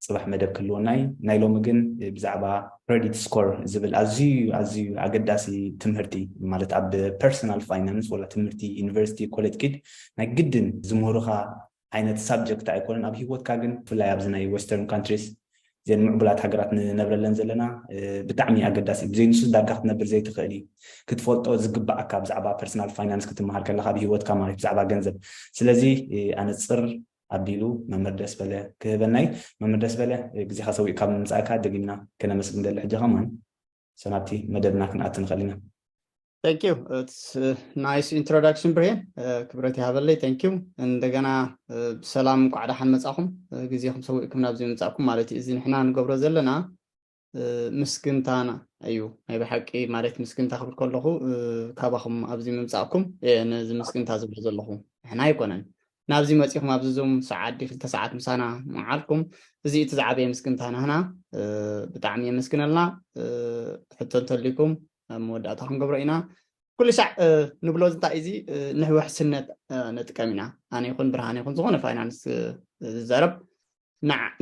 ጽባሕ መደብ ክህልወና እዩ። ናይ ሎሚ ግን ብዛዕባ ክሬዲት ስኮር ዝብል ኣዝዩ ኣዝዩ ኣገዳሲ ትምህርቲ፣ ማለት ኣብ ፐርሰናል ፋይናንስ ወላ ትምህርቲ ዩኒቨርሲቲ ኮሌጅ ኪድ ናይ ግድን ዝምህሩኻ ዓይነት ሳብጀክት ኣይኮነን። ኣብ ህይወትካ ግን ብፍላይ ኣብዚ ናይ ዌስተርን ካንትሪስ፣ እዘን ምዕቡላት ሃገራት ንነብረለን ዘለና፣ ብጣዕሚ ኣገዳሲ እዩ። ብዘይ ንሱ ዳርጋ ክትነብር ዘይትኽእል እዩ። ክትፈልጦ ዝግባኣካ ብዛዕባ ፐርሰናል ፋይናንስ ክትመሃር ከለካ፣ ብህይወትካ ማለት ብዛዕባ ገንዘብ። ስለዚ ኣነፅር ኣቢሉ መምህር ደስበለ ክህበናይ። መምህር ደስበለ፣ ግዜኻ ሰዊእካ ብምምፃእካ ደጊምና ከነመስግን ደሊ። ሕጂ ከማን ሰናብቲ መደብና ክንኣቱ ንኽእል ኢና። Thank you. It's nice introduction ብርሄን። ክብረት ይሃበለይ። Thank you። እንደገና ሰላም፣ እንኳዕ ደሓን መጻኹም። ግዜኹም ሰዊእኩም ናብዚ ምምጻእኩም ማለት እዩ። እዚ ንሕና ንገብሮ ዘለና ምስግንታና እዩ። ናይ ብሓቂ ማለት ምስግንታ ክብል ከለኹ ካባኹም ኣብዚ ምምጻእኩም ነዚ ምስግንታ ዝብሎ ዘለኹ፣ ንሕና ኣይኮነን። ናብዚ መጺኹም ኣብዚ ዙም ሰዓት ዲ ክልተ ሰዓት ምሳና ምዓልኩም፣ እዚ እቲ ዝዓበየ ምስግንታ ናህና። ብጣዕሚ የመስግነልና። ሕቶ እንተልይኩም ኣብ መወዳእታ ክንገብሮ ኢና። ኩሉ ሻዕ ንብሎ እንታይ እዚ ንውሕስነት ንጥቀም ኢና። ኣነ ይኹን ብርሃን ይኹን ዝኾነ ፋይናንስ ዝዛረብ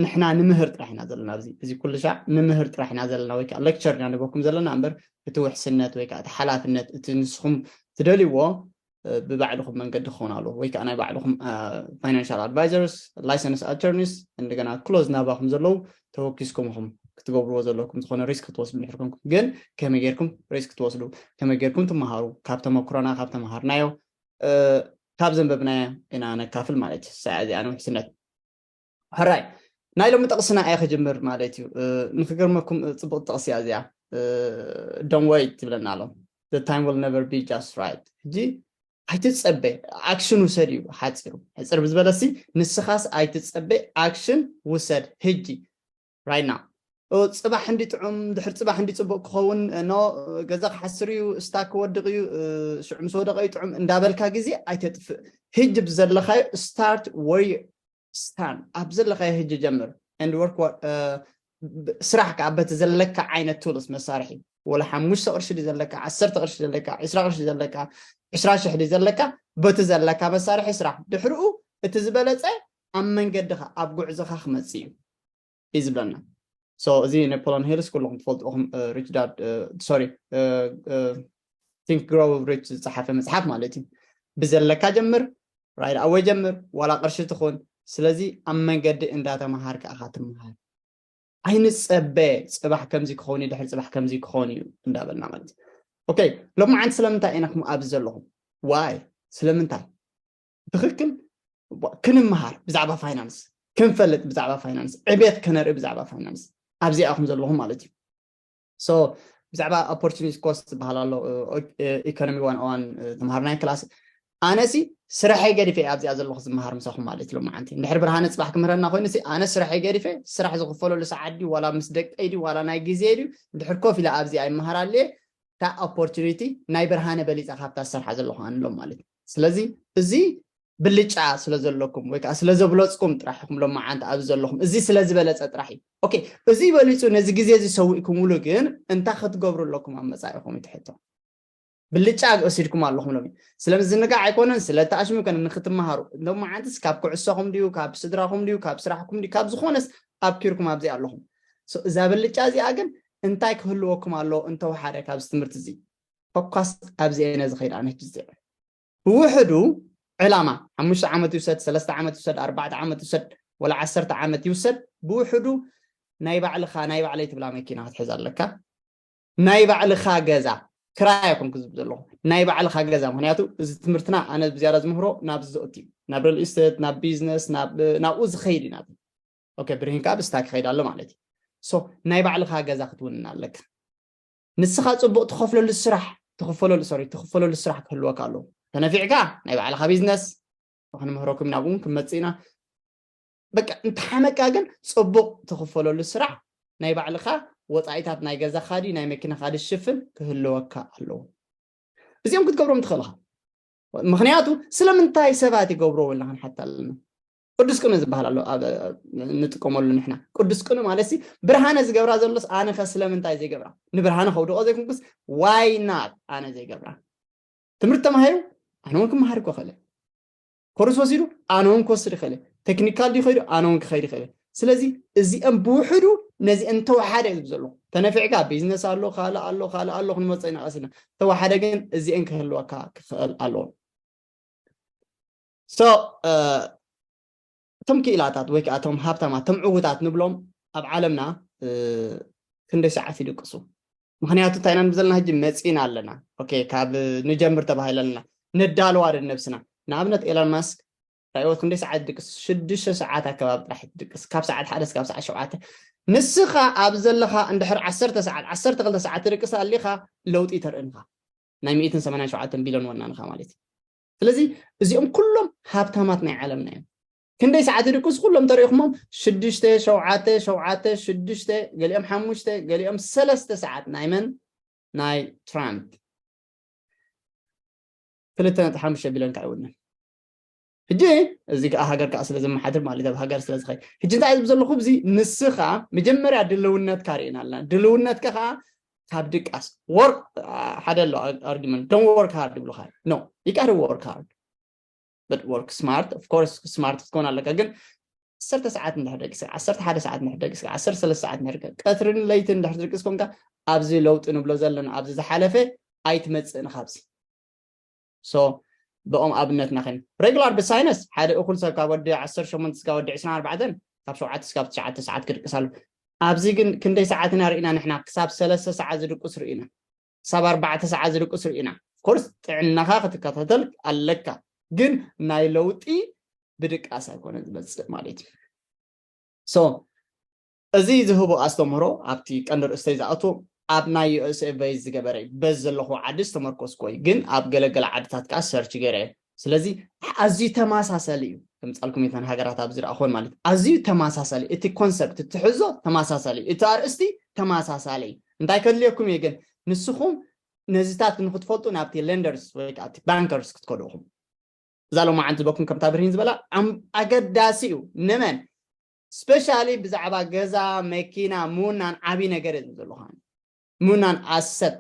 ንሕና ንምህር ጥራሕ ኢና ዘለና። እዚ ኩሉ ሻዕ ንምህር ጥራሕ ኢና ዘለና፣ ወይ ከዓ ሌክቸር ኢና ንበኩም ዘለና እምበር እቲ ውሕስነት ወይ ከዓ እቲ ሓላፍነት፣ እቲ ንስኹም ትደልይዎ ብባዕልኹም መንገዲ ክኸውን ኣለዎ። ወይ ከዓ ናይ ባዕልኹም ፋይናንሻል ኣድቫይዘርስ፣ ላይሰንስ ኣተርኒስ፣ እንደገና ክሎዝ ናባኹም ዘለዉ ተወኪስኩም ኢኹም ክትገብርዎ ዘለኩም። ዝኾነ ሪስክ ክትወስዱ ድሕር ኮንኩም ግን ከመይ ጌርኩም ሪስክ ትወስዱ፣ ከመይ ጌርኩም ትመሃሩ፣ ካብ ተመክሮና ካብ ተመሃርናዮ ካብ ዘንበብናዮ ኢና ነካፍል ማለት እዩ። ሳዕ እዚኣ ንውሕስነት ሕራይ ናይ ሎሚ ጥቕስና እየ ክጅምር ማለት እዩ። ንክገርመኩም ጽቡቕ ጥቕሲ እያ እዚኣ። Don't wait ትብለና ኣሎ። The time will never be just right። ሕጂ ኣይትጸበ፣ ኣክሽን ውሰድ እዩ ሓፂሩ። ሕፅር ብዝበለሲ ንስኻስ ኣይትጸበ፣ ኣክሽን ውሰድ ሕጂ፣ right now። ጽባሕ እንዲ ጥዑም፣ ድሕር ጽባሕ እንዲ ጽቡቕ ክኸውን ኖ፣ ገዛ ክሓስር እዩ፣ ስታክ ክወድቕ እዩ፣ ሽዑ ምስ ወደቐ እዩ ጥዑም እንዳበልካ ግዜ ኣይተጥፍእ። ሕጂ ብዘለኻዮ start where you stand፣ ኣብ ዘለኻዮ ሕጂ ጀምር። And work ስራሕ ከዓ በቲ ዘለካ ዓይነት ቱልስ፣ መሳርሒ፣ ወላ ሓሙሽተ ቅርሺ ድዩ ዘለካ፣ ዓሰርተ ቅርሺ ዘለካ፣ ዕስራ ቅርሺ ዘለካ፣ ዕስራ ሽሕ ድዩ ዘለካ፣ በቲ ዘለካ መሳርሒ ስራሕ። ድሕርኡ እቲ ዝበለፀ ኣብ መንገድኻ ኣብ ጉዕዞኻ ክመፅእ እዩ እዩ ዝብለና። So እዚ ናፖሊዮን ሂልስ ኩልኹም ትፈልጥኹም፣ ሪች ዳድ፣ ሶሪ፣ ቲንክ ግሮው ሪች ዝፀሓፈ መፅሓፍ ማለት እዩ። ብዘለካ ጀምር፣ right away ጀምር፣ ዋላ ቅርሺ ትኹን። ስለዚ ኣብ መንገዲ እንዳተምሃርካ ኢኻ ትምሃር። ኣይንፀበ፣ ፅባሕ ከምዚ ክኸውን እዩ፣ ድሕር ፅባሕ ከምዚ ክኸውን እዩ እንዳበልና ማለት እዩ። ኦኬ፣ ሎማዓንቲ ስለምንታይ ኢና ከም ኣብዚ ዘለኹም? ዋይ፣ ስለምንታይ? ትኽክል፣ ክንምሃር ብዛዕባ ፋይናንስ፣ ክንፈልጥ ብዛዕባ ፋይናንስ፣ ዕቤት ከነርኢ ብዛዕባ ፋይናንስ፣ ኣብዚኣ ኢኹም ዘለኹም ማለት እዩ። So ብዛዕባ ኦፖርቹኒቲ ኮስት ዝበሃል ኣሎ፣ ኢኮኖሚ ዋን ኦዋን ተምሃርናይ ክላስ። ኣነሲ ስራሐይ ገዲፈ ኣብዚኣ ዘለኹ ዝመሃር ምሳኹም ማለት እዩ። ሎማዓንቲ እንድሕር ብርሃነ ፅባሕ ክምህረና ኮይኑ ሲ፣ ኣነ ስራሐይ ገዲፈ፣ ስራሕ ዝኽፈለሉ ሰዓት ድዩ ዋላ ምስ ደቀይ ድዩ ዋላ ናይ ግዜ ድዩ፣ እንድሕር ኮፍ ኢለ ኣብዚኣ ይመሃር ኣለ። እታ ኦፖርቹኒቲ ናይ ብርሃነ በሊፃ ካብታ ዝሰርሓ ዘለኹ ኣንሎም ማለት እዩ። ስለዚ እዚ ብልጫ ስለ ዘለኩም ወይ ከዓ ስለ ዘብለፅኩም ጥራሕ ኢኹም ሎማዓንቲ ኣብዚ ዘለኹም። እዚ ስለ ዝበለፀ ጥራሕ እዩ። ኦኬ፣ እዚ በሊፁ ነዚ ግዜ እዚ ሰዊእኩምሉ ግን እንታይ ክትገብሩ ኣለኩም ኣብ መፃኢኹም? ይትሕቶ ብልጫ ወሲድኩም ኣለኹም ሎሚ። ስለ ምዝንጋዕ ኣይኮነን፣ ስለ ተኣሽሙ ኮነ ንክትመሃሩ። ሎማዓንትስ ካብ ኩዕሶኹም ድዩ፣ ካብ ስድራኹም ድዩ፣ ካብ ስራሕኩም ድዩ፣ ካብ ዝኾነስ ኣብኪርኩም ኣብዚ ኣለኹም። So እዛ ብልጫ እዚኣ ግን እንታይ ክህልወኩም ኣለዎ እንተወሓደ ካብዚ ትምህርቲ እዚ? ፎካስ ኣብዚ እየ ነዚ ከይድ ኣነ ሕጂ ዝፅዕር። ብውሕዱ ዕላማ ሓሙሽተ ዓመት ይውሰድ፣ ሰለስተ ዓመት ይውሰድ፣ ኣርባዕተ ዓመት ይውሰድ፣ ወላ ዓሰርተ ዓመት ይውሰድ፣ ብውሕዱ ናይ ባዕልኻ፣ ናይ ባዕለይ ትብላ መኪና ክትሕዝ ኣለካ። ናይ ባዕልኻ ገዛ፣ ክራይ ኣይኮንኩ ዝብል ዘለኹ፣ ናይ ባዕልኻ ገዛ። ምክንያቱ እዚ ትምህርትና ኣነ ብዝያዳ ዝምህሮ ናብዚ ዘእቱ እዩ፣ ናብ ሪል ኢስቴት፣ ናብ ቢዝነስ፣ ናብኡ ዝኸይድ እዩ። ናብ ኦኬ፣ ብርሂን ከዓ ብስታክ ይኸይድ ኣሎ ማለት እዩ። So ናይ ባዕልኻ ገዛ ክትውንን ኣለካ። ንስኻ ፅቡቕ ትኸፍለሉ ስራሕ፣ ትኽፈለሉ፣ ሶሪ፣ ትኽፈለሉ ስራሕ ክህልወካ ኣለዎ። ተነፊዕካ ናይ ባዕልኻ ቢዝነስ ክንምህረኩም ናብኡ እውን ክንመፅእ ኢና። በቃ እንተሓመካ ግን ፅቡቕ ትኽፈለሉ ስራሕ፣ ናይ ባዕልኻ ወፃኢታት ናይ ገዛኻ ድዩ ናይ መኪናኻ ድዩ ዝሽፍን ክህልወካ ኣለዎ። እዚኦም ክትገብሮም ትኽእል ኢኻ። ምክንያቱ ስለምንታይ ሰባት ይገብርዎ ኢልና ክንሓት ኣለና። ቅዱስ ቅኑ ዝበሃል ኣሎ ኣብ፣ ኣብ፣ ንጥቀመሉ ንሕና። ቅዱስ ቅኑ ማለት ሲ ብርሃነ ዝገብራ ዘሎስ ኣነ ከ ስለምንታይ ዘይገብራ? ንብርሃነ ከውድቆ ዘይኮንኩስ why not ኣነ ዘይገብራ? ትምህርቲ ተማሂሩ ኣነ እውን ክመሃር እኮ እኽእል። ኮርስ ወሲዱ ኣነ እውን ክወስድ እኽእል። ቴክኒካል ድዩ ከይዱ ኣነ እውን ክኸይድ እኽእል። ስለዚ እዚኦም ብውሕዱ ነዚአን ተወሓደ እዩ ዘለኹ። ተነፊዕካ ቢዝነስ ኣሎ፣ ካልእ ኣሎ፣ ካልእ ኣሎ ክንመፅእ ኢና ቀሲና። ተወሓደ ግን እዚአን ክህልወካ ክኽእል ኣለዎ። So እቶም ክኢላታት ወይ ከዓ እቶም ሃብታማት፣ እቶም ዕዉታት ንብሎም ኣብ ዓለምና ክንደይ ሰዓት ይድቅሱ? ምክንያቱ እንታይ ኢና ንብል ዘለና? ሕጂ መፂና ኣለና። ኦኬ፣ ካብ ንጀምር ተባሂለ ኣለና፣ ነዳለዋ ደ ነብስና። ንኣብነት ኤሎን ማስክ ራእይወት ክንደይ ሰዓት ድቅስ? ሽዱሽተ ሰዓት ኣከባቢ ጥራሕ ድቅስ፣ ካብ ሰዓት ሓደ እስካብ ሰዓት ሸውዓተ። ንስኻ ኣብ ዘለኻ እንድሕር ዓሰርተ ሰዓት፣ ዓሰርተ ክልተ ሰዓት ትድቅስ ኣሊኻ፣ ለውጢ ተርእንኻ። ናይ ሚእትን ሰማንያን ሸውዓተን ቢልዮን ወናንኻ ማለት እዩ። ስለዚ እዚኦም ኩሎም ሃብታማት ናይ ዓለምና እዮም። ክንደይ ሰዓት ይድቅሱ? ኩሎም ተሪእኹሞም ሽዱሽተ፣ ሸውዓተ፣ ሸውዓተ፣ ሽዱሽተ፣ ገሊኦም ሓሙሽተ፣ ገሊኦም ሰለስተ ሰዓት። ናይ መን? ናይ ትራምፕ። ክልተ ነጥቢ ሓሙሽተ ቢልዮን ከዓ ይውንን። ሕጂ እዚ ከዓ ሃገር ከዓ ስለ ዘመሓድር ማለት ኣብ ሃገር ስለ ዝኸይ ሕጂ እንታይ ዝብ ዘለኹ? እዚ ንስኻ መጀመርያ ድልውነትካ ርኢና ኣለና። ድልውነትካ ከዓ ካብ ድቃስ ወርክ ሓደ ኣሎ ኣርጊመንት don't work hard ይብሉካ። No, you gotta work hard, but work smart. Of course smart ክትከውን ኣለካ፣ ግን ዓሰርተ ሰዓት እንድሕር ደቂስካ፣ ዓሰርተ ሓደ ሰዓት እንድሕር ደቂስካ፣ ዓሰርተ ሰለስተ ሰዓት እንድሕር ደቂስካ፣ ቀትርን ለይትን እንድሕር ደቂስ ኮንካ ኣብዚ ለውጢ ንብሎ ዘለና ኣብዚ ዝሓለፈ ኣይትመጽእን ካብዚ። So ብኦም ኣብነትና ኸን ሬጉላር ብሳይነስ ሓደ እኹል ሰብ ካብ ወዲ ዓሰርተ ሸሞንተ እስካብ ወዲ ዕስራን ኣርባዕተን፣ ካብ ሸውዓተ እስካብ ትሽዓተ ሰዓት ክድቅስ ኣሎ። ኣብዚ ግን ክንደይ ሰዓትና ርኢና ንሕና? ክሳብ ሰለስተ ሰዓት ዝድቅስ ርኢና፣ ክሳብ ኣርባዕተ ሰዓት ዝድቅስ ርኢና። ኮርስ ጥዕናኻ ክትከታተል ኣለካ፣ ግን ናይ ለውጢ ብድቃስ ኣይኮነ ዝመፅእ ማለት እዩ። So እዚ ዝህቦ ኣስተምህሮ ኣብቲ ቀንዲ ርእስተይ ዝኣቱ ኣብ ናይ ዩ ኤስ ኤ በይዝ ዝገበረ እዩ። በዚ ዘለኹ ዓዲ ዝተመርኮስኩ እዩ፣ ግን ኣብ ገለገለ ዓድታት ከዓ ሰርች ገይረ እየ። ስለዚ ኣዝዩ ተመሳሳሊ እዩ። ከምፃልኩም እተን ሃገራት ኣብ ዝረኣኹን ማለት ኣዝዩ ተመሳሳሊ፣ እቲ ኮንሰፕት፣ እቲ ትሕዞ ተመሳሳሊ እዩ፣ እቲ ኣርእስቲ ተመሳሳሊ እዩ። እንታይ ከድልየኩም እየ ግን ንስኹም ነዚታት ንክትፈልጡ ናብቲ ሌንደርስ ወይ ከዓ ኣብቲ ባንከርስ ክትከዱ ኢኹም። እዛ ሎማዓንቲ ዝበኩም ከምታ ብርሂን ዝበላ ኣም- ኣገዳሲ እዩ። ንመን ስፔሻሊ ብዛዕባ ገዛ፣ መኪና ምውናን ዓብዪ ነገር እየ ዝብል ዘለኹ። ምውናን ኣሰት፣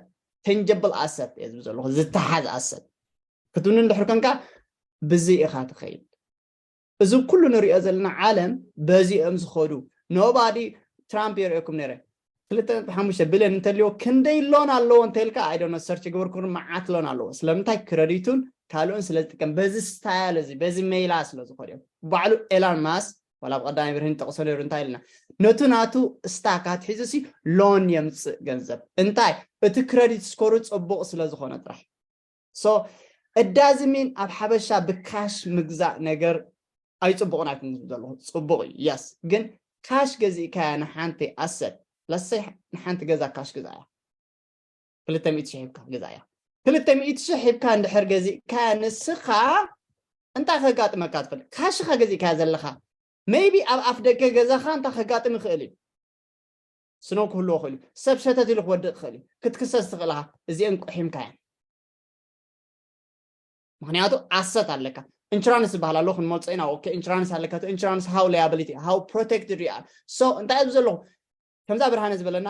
ተንጀብል ኣሰት እየ ዝብል ዘለኹ፣ ዝተሓዝ ኣሰት ክትውንን እንድሕር ኮንካ ብዚ ኢኻ ትኸይድ። እዚ ኩሉ ንሪኦ ዘለና ዓለም በዚኦም ዝኸዱ። ኖባዲ ትራምፕ የርእየኩም ነይረ ክልተ ነጥቢ ሓሙሽተ ቢልዮን እንተልዎ ክንደይ ሎን ኣለዎ እንተልካ ኣይዶነ ሰርች ግበርኩ፣ መዓት ሎን ኣለዎ። ስለምንታይ? ክረዲቱን ካልኦን ስለ ዝጥቀም፣ በዚ ስታይል እዚ በዚ ሜላ ስለ ዝኾድዮም። ባዕሉ ኤላን ማስ ዋላ ኣብ ቀዳማይ ብርሂን ጠቕሶ ነይሩ እንታይ ኢልና፣ ነቱ ናቱ ስታክ ኣትሒዙ ሲ ሎን የምፅእ ገንዘብ። እንታይ? እቲ ክረዲት ስኮሩ ፅቡቕ ስለ ዝኾነ ጥራሕ። So እዳዝሚን ኣብ ሓበሻ ብካሽ ምግዛእ ነገር ኣይፅቡቕን ኣይኮን ዝብል ዘለኹ፣ ፅቡቕ እዩ። የስ፣ ግን ካሽ ገዚእካያ ንሓንቲ ኣሰት፣ ለሰይ ንሓንቲ ገዛ ካሽ ግዛያ፣ ክልተ ሚእቲ ሽሕ ሂብካ ግዛያ። ክልተ ሚእቲ ሽሕ ሂብካ እንድሕር ገዚእካያ ንስኻ እንታይ ከጋጥመካ ትፈልጥ? ካሽኻ ገዚእካያ ዘለኻ ሜይቢ ኣብ ኣፍ ደገ ገዛኻ እንታይ ከጋጥም ይኽእል እዩ። ስኖ ክህልዎ ይኽእል እዩ። ሰብ ሸተት ኢሉ ክወድቕ ይኽእል እዩ። ክትክሰስ ትኽእል ኢኻ። እዚአን ቁሒምካየን። ምክንያቱ ኣሰት ኣለካ። ኢንሹራንስ ዝበሃል ኣሎ፣ ክንመልጾ ኢና። ኦኬ፣ ኢንሹራንስ ኣለካ። እቲ ኢንሹራንስ ሃው ላያብሊቲ፣ ሃው ፕሮቴክትድ ዩ ኣር። ሶ እንታይ እብ ዘለኹ ከምዛ ብርሃነ ዝበለና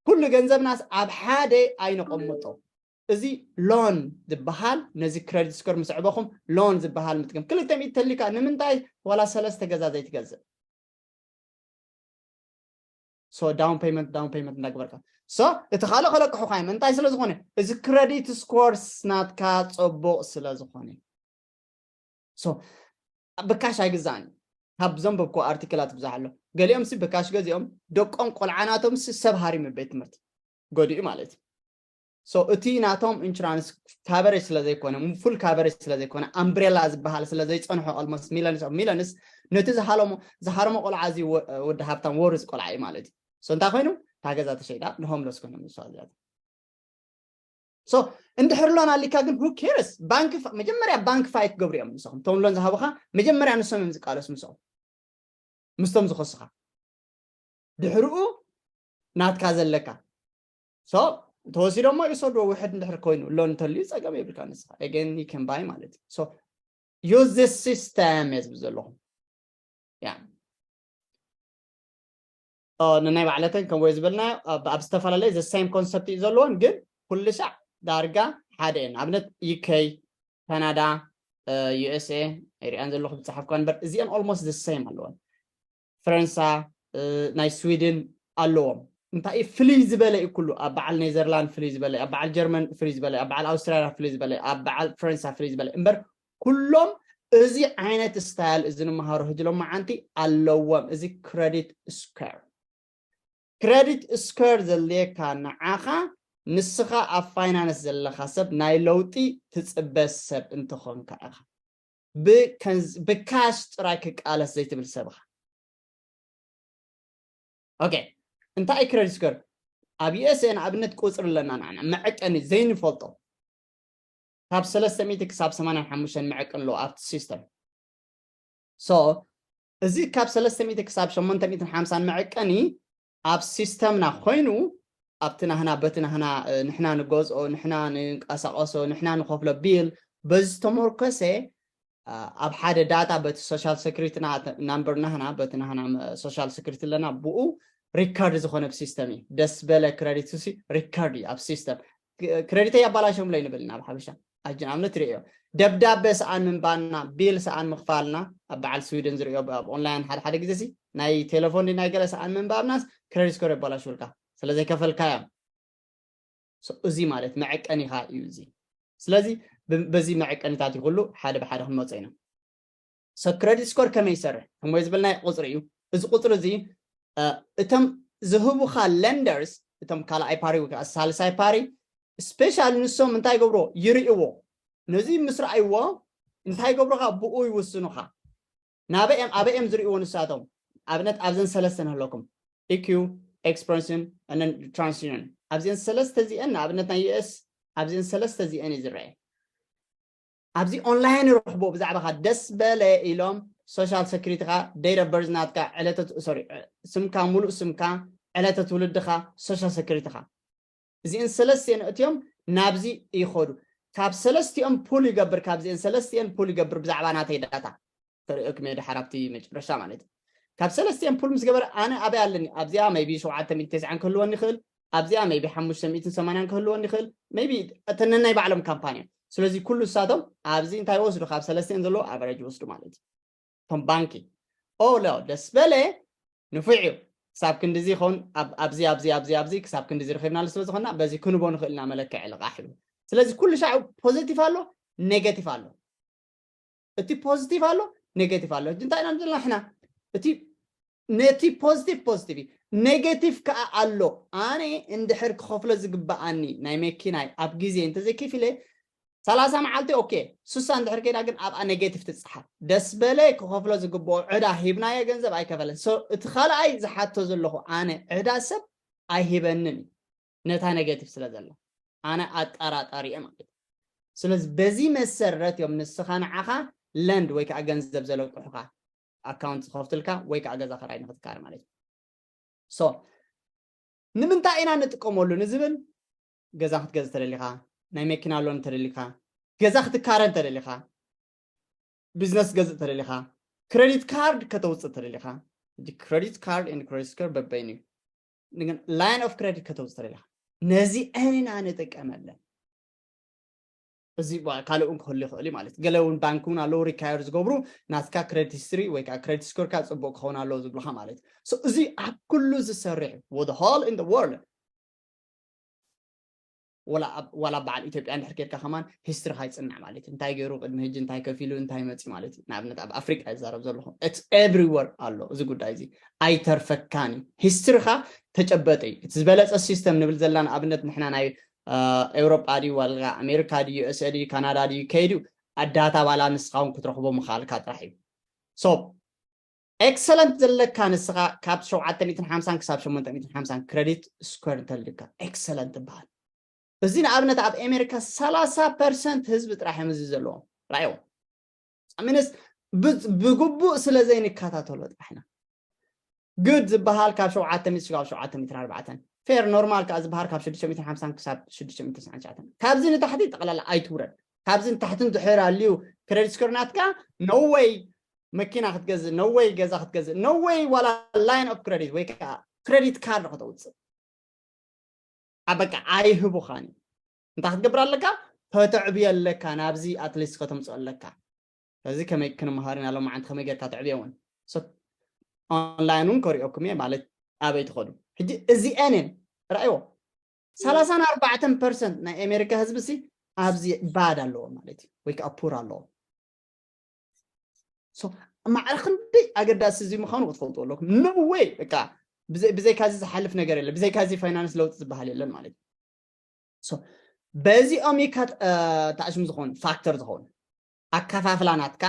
ኩሉ ገንዘብናስ ኣብ ሓደ ኣይነቐምጦ። እዚ ሎን ዝበሃል ነዚ ክረዲት ስኮር ምስ ኣዕበኹም ሎን ዝበሃል ምጥቅም። ክልተ ሚእቲ ተሊካ ንምንታይ ዋላ ሰለስተ ገዛ ዘይትገዝእ? So ዳውን ፔይመንት ዳውን ፔይመንት እንዳግበርካ so እቲ ካልእ ከለቅሑካ እዮም። እንታይ ስለ ዝኾነ? እዚ ክረዲት ስኮርስ ናትካ ፅቡቕ ስለ ዝኾነ። So ብካሽ ኣይግዛእን እዩ። ካብ ዘንበብኩ ኣርቲክላት ብዙሕ ኣሎ። ገሊኦም ሲ ብካሽ ገዚኦም ደቆም ቆልዓ ናቶም ሲ ሰብ ሃሪም ቤት ትምህርቲ ገዲኡ ማለት እዩ። So እቲ ናቶም ኢንሹራንስ ካቨሬጅ ስለ ዘይኮነ፣ ፉል ካቨሬጅ ስለ ዘይኮነ፣ ኣምብሬላ ዝበሃል ስለ ዘይጸንሖ ኦልሞስት ሚለንስ ኦፍ ሚለንስ ነቲ ዝሃለሞ ዝሃረሞ ቆልዓ እዚ ወ- ወዲ ሃብታም ወርዝ ቆልዓ እዩ ማለት እዩ። So እንታይ ኮይኑ እታ ገዛ ተሸይዳ ንሆምለስ ኮይኖም ንሱ ኣዚያት so እንድሕር ሎን ኣሊካ ግን who cares? ባንክ ፋ- መጀመርያ ባንክ ፋይት ክገብሩ እዮም ንስኹም። እቶም ሎን ዝሃቡኻ መጀመርያ ንሶም እዮም ዝቃለሱ ምስኦም ምስቶም ዝኸሱኻ። ድሕርኡ ናትካ ዘለካ so ተወሲዶሞ ይውሰድዎ። ውሕድ እንድሕር ኮይኑ ሎን እንተልዩ ጸገም የብልካ ንስኻ። Again you can buy ማለት እዩ። So use this system እየ ዝብል ዘለኹ። ያ ንናይ ባዕለተን ከም ወይ ዝበልና ኣብ ኣብ ዝተፈላለየ the same concept እዩ ዘለዎን ግን ኩሉ ሻዕ ዳርጋ ሓደ እየን። ኣብነት ዩ ኬ፣ ካናዳ፣ ዩ ኤስ ኤ ሪኣን ዘለኹ ብፅሓፍኳ እምበር እዚአን almost the same ኣለወን። ፈረንሳ፣ ናይ ስዊድን ኣለዎም። እንታይ ፍልይ ዝበለ እዩ? ኩሉ ኣብ በዓል ኔዘርላንድ ፍልይ ዝበለ፣ ኣብ በዓል ጀርመን ፍልይ ዝበለ፣ ኣብ በዓል ኣውስትራልያ ፍልይ ዝበለ፣ ኣብ በዓል ፈረንሳ ፍልይ ዝበለ እምበር ኩሎም እዚ ዓይነት ስታይል እዚ ንምሃሮ ህጅሎም መዓንቲ ኣለዎም። እዚ ክረዲት ስኮር፣ ክረዲት ስኮር ዘድልየካ ንዓኻ፣ ንስኻ ኣብ ፋይናንስ ዘለኻ ሰብ፣ ናይ ለውጢ ትጽበ ሰብ እንተኾንካ ኢኻ። ብካሽ ጥራይ ክቃለስ ዘይትብል ሰብ ኢኻ። ኦኬ፣ እንታይ ክረዲት ስኮር? ኣብ ዩኤስኤ ንኣብነት ቁፅሪ ኣለና ንዓና መዐቀኒ ዘይንፈልጦ፣ ካብ ሰለስተ ሚእቲ ክሳብ ሰማንያን ሓሙሽተን መዐቀኒ ኣለዎ ኣብቲ ሲስተም። ሶ እዚ ካብ ሰለስተ ሚእቲ ክሳብ ሸሞንተ ሚእትን ሓምሳን መዐቀኒ ኣብ ሲስተምና ኮይኑ፣ ኣብቲ ናህና በቲ ናህና ንሕና ንገዝኦ፣ ንሕና ንንቀሳቀሶ፣ ንሕና ንኸፍሎ ቢል በዚ ዝተመርኮሰ ኣብ ሓደ ዳታ በቲ ሶሻል ሴኩሪቲ ናምበር ናህና በቲ ናህና ሶሻል ሴኩሪቲ ኣለና ብኡ ሪካርድ ዝኾነ ሲስተም እዩ። ደስ በለ ክረዲት ሲ ሪካርድ እዩ ኣብ ሲስተም። ክረዲተይ ኣባላሸምለይ ንብል ኢና ኣብ ሓበሻ። ኣጅን ኣብነት ርእዮ ደብዳበ ሰኣን ምንባና ቢል ሰኣን ምኽፋልና ኣብ በዓል ስዊድን ዝርእዮ ኣብ ኦንላይን ሓደ ሓደ ግዜ ሲ ናይ ቴሌፎን ናይ ገለ ሰኣን ምንባብናስ ክረዲት ስኮር የባላሽውልካ ስለዘይከፈልካዮም። እዚ ማለት መዐቀኒኻ እዩ እዚ። ስለዚ በዚ መዐቀኒታት ይኩሉ ሓደ ብሓደ ክንመፆ ኢና። ሰብ ክረዲት ስኮር ከመይ ይሰርሕ? ከምወይ ዝበልናይ ቁፅሪ እዩ። እዚ ቁፅሪ እዚ እቶም ዝህቡኻ ለንደርስ፣ እቶም ካልኣይ ፓሪ ወይ ከዓ ሳልሳይ ፓሪ ስፔሻል ንሶም እንታይ ይገብሮ? ይርእዎ። ነዚ ምስ ረኣይዎ እንታይ ይገብሩኻ? ብኡ ይውስኑኻ። ናበኦም ኣበኦም ዝርእይዎ ንሳቶም ኣብነት ኣብዘን ሰለስተ ንህለኩም ኢኪዩ፣ ኤክስፐንሽን፣ ትራንስሽን። ኣብዘን ሰለስተ እዚአን ንኣብነት ናይ ዩኤስ ኣብዘን ሰለስተ እዚአን እዩ ዝረአ። ኣብዚ ኦንላይን ይረኽቦ ብዛዕባኻ ደስ በለ ኢሎም ሶሻል ሴኩሪቲኻ፣ ዴት ኦፍ በርዝ ናትካ፣ ዕለተ ሶሪ፣ ስምካ፣ ሙሉእ ስምካ፣ ዕለተ ትውልድኻ፣ ሶሻል ሴኩሪቲኻ። እዚአን ሰለስቲአን እትዮም ናብዚ ይኸዱ። ካብ ሰለስቲኦም ፑል ይገብር፣ ካብዚአን ሰለስቲአን ፑል ይገብር ብዛዕባ ናተይ ዳታ። ተርእዮኩም እየ ድሓር ኣብቲ መጨረሻ ማለት እዩ። ካብ ሰለስቲአን ፑል ምስ ገበረ ኣነ ኣበይ ኣለኒ? ኣብዚኣ ሜይቢ ሸውዓተ ሚእቲ ተስዓን ክህልወኒ ይኽእል፣ ኣብዚኣ ሜይቢ ሓሙሽተ ሚእትን ሰማንያን ክህልወኒ ይኽእል፣ ሜይቢ እተን ነናይ ባዕሎም ካምፓኒ እዮም። ስለዚ ኩሉ እሳቶም ኣብዚ እንታይ ይወስዱ? ካብ ሰለስቲአን ዘለዎ ኣቨሬጅ ይወስዱ ማለት እዩ። እቶም ባንኪ ኦ ሎ ደስ በለ ንፉዕ እዩ። ክሳብ ክንድዚ ይኸውን ኣብዚ ኣብዚ ኣብዚ ኣብዚ ክሳብ ክንድዚ ረኺብናሉ ስለ ዝኾንና በዚ ክንቦ ንኽእል ኢና መለክዒ ልቓሕ ይብሉ። ስለዚ ኩሉ ሻዕ ፖዚቲቭ ኣሎ፣ ኔጌቲቭ ኣሎ። እቲ ፖዚቲቭ ኣሎ፣ ኔጌቲቭ ኣሎ። ሕጂ እንታይ ኢና ንብል ንሕና? እቲ ነቲ ፖዚቲቭ ፖዚቲቭ እዩ፣ ኔጌቲቭ ከዓ ኣሎ። ኣነ እንድሕር ክኸፍሎ ዝግበኣኒ ናይ መኪናይ ኣብ ግዜ እንተዘይከፊለ ሰላሳ መዓልቲ ኦኬ፣ ስሳ እንድሕር ከይዳ ግን ኣብኣ ኔጌቲቭ ትፅሓፍ። ደስ በለ ክኸፍሎ ዝግብኦ ዕዳ ሂብናዮ ገንዘብ ኣይከፈለን። So እቲ ካልኣይ ዝሓቶ ዘለኹ ኣነ ዕዳ ሰብ ኣይሂበንን እዩ፣ ነታ ኔጌቲቭ ስለ ዘላ ኣነ ኣጠራጣሪ እየ ማለት እዩ። ስለዚ በዚ መሰረት እዮም ንስኻ ንዓኻ ለንድ ወይ ከዓ ገንዘብ ዘለቅሑኻ ኣካውንት ዝኸፍትልካ ወይ ከዓ ገዛ ክራይ ንክትካር ማለት እዩ። So ንምንታይ ኢና ንጥቀመሉ ንዝብል፣ ገዛ ክትገዝእ ተደሊኻ፣ ናይ መኪና ሎን ተደሊኻ፣ ገዛ ክትካረ እንተደሊኻ፣ ቢዝነስ ገዝእ ተደሊኻ፣ ክሬዲት ካርድ ከተውፅእ ተደሊኻ፣ ሕጂ ክሬዲት ካርድ ኤንድ ክሬዲት ስኮር በበይኑ እዩ። ግን ላይን ኦፍ ክሬዲት ከተውፅእ ተደሊኻ፣ ነዚአን ኢና ንጥቀመለን። እዚ ባ- ካልእ እውን ክህሉ ይኽእል እዩ ማለት እዩ። ገለ እውን ባንክ እውን ኣለዉ ሪካየር ዝገብሩ ናትካ ክሬዲት ሂስትሪ ወይ ከዓ ክሬዲት ስኮርካ ፅቡቅ ክኸውን ኣለዎ ዝብሉካ ማለት እዩ። So እዚ ኣብ ኩሉ ዝሰርሕ እዩ፣ with all in the world። ወላ ኣብ- ዋላ በዓል ኢትዮጵያ እንድሕር ኬድካ ከማን ሂስትሪካ ይፅናዕ ማለት እዩ። እንታይ ገይሩ ቅድሚ ሕጂ፣ እንታይ ከፊሉ፣ እንታይ መፂ ማለት እዩ። ንኣብነት ኣብ ኣፍሪቃ ይዛረብ ዘለኹ፣ it's everywhere ኣሎ እዚ ጉዳይ እዚ፣ ኣይተርፈካን እዩ። ሂስትሪካ ተጨበጠ እዩ። እቲ ዝበለፀ ሲስተም ንብል ዘለና ንኣብነት ንሕና ናይ ኤውሮጳ ድዩ ዋላ ኣሜሪካ ድዩ ዩኤስኤ ድዩ ካናዳ ድዩ ከይዱ ኣዳታ ዋላ ንስኻ እውን ክትረኽቦ ምኽኣልካ ጥራሕ እዩ። So ኤክሰለንት ዘለካ ንስኻ ካብ ሸውዓተ ሚእትን ሓምሳን ክሳብ ሸሞንተ ሚእትን ሓምሳን ክሬዲት ስኮር እንተልካ ኤክሰለንት ይበሃል። እዚ ንኣብነት ኣብ ኣሜሪካ ሰላሳ ፐርሰንት ህዝቢ ጥራሕ እዮም እዚ ዘለዎም። ራእዮ ሚንስ ብግቡእ ስለ ዘይንከታተሎ ጥራሕ ኢና። ግድ ዝበሃል ካብ ሸውዓተ ሚእቲ ክሳብ ሸውዓተ ሚእትን ኣርባዕተን፣ ፌር ኖርማል ከዓ ዝበሃል ካብ ሽዱሽተ ሚእትን ሓምሳን ክሳብ ሽዱሽተ ሚእትን ተስዓን ትሽዓተን። ካብዚ ንታሕቲ ጠቕላላ ኣይትውረድ። ካብዚ ንታሕቲ እንድሕር ኣልዩ ክሬዲት ስኮር ናትካ፣ no way መኪና ክትገዝእ፣ no way ገዛ ክትገዝእ፣ no way ዋላ ላይን ኦፍ ክሬዲት ወይ ከዓ ክሬዲት ካርድ ከተውፅእ። ኣብ በቃ ኣይህቡኻን እዩ። እንታይ ክትገብር ኣለካ? ከተዕብዮ ኣለካ፣ ናብዚ ኣትሊስት ከተምፅኦ ኣለካ። ስለዚ ከመይ ክንመሃር ኢና ሎማዓንቲ፣ ከመይ ጌርካ ተዕብዮ እውን። So online እውን ከሪኦኩም እየ ማለት ኣበይ ትኸዱ። ሕጂ እዚአንን ርኣይዎ፣ ሰላሳን ኣርባዕተን ፐርሰንት ናይ ኣሜሪካ ህዝቢ ሲ ኣብዚ ባድ ኣለዎ ማለት እዩ፣ ወይ ከዓ ፑር ኣለዎ። ማዕረ ክንደይ ኣገዳሲ እዚ ምዃኑ ክትፈልጡ ኣለኩም። No way፣ በቃ ብዘይካዚ ዝሓልፍ ነገር የለን፣ ብዘይካዚ ፋይናንስ ለውጢ ዝበሃል የለን ማለት እዩ። በዚኦም እዩ ታሽም ዝኾኑ ፋክተር ዝኾኑ ኣከፋፍላ ናትካ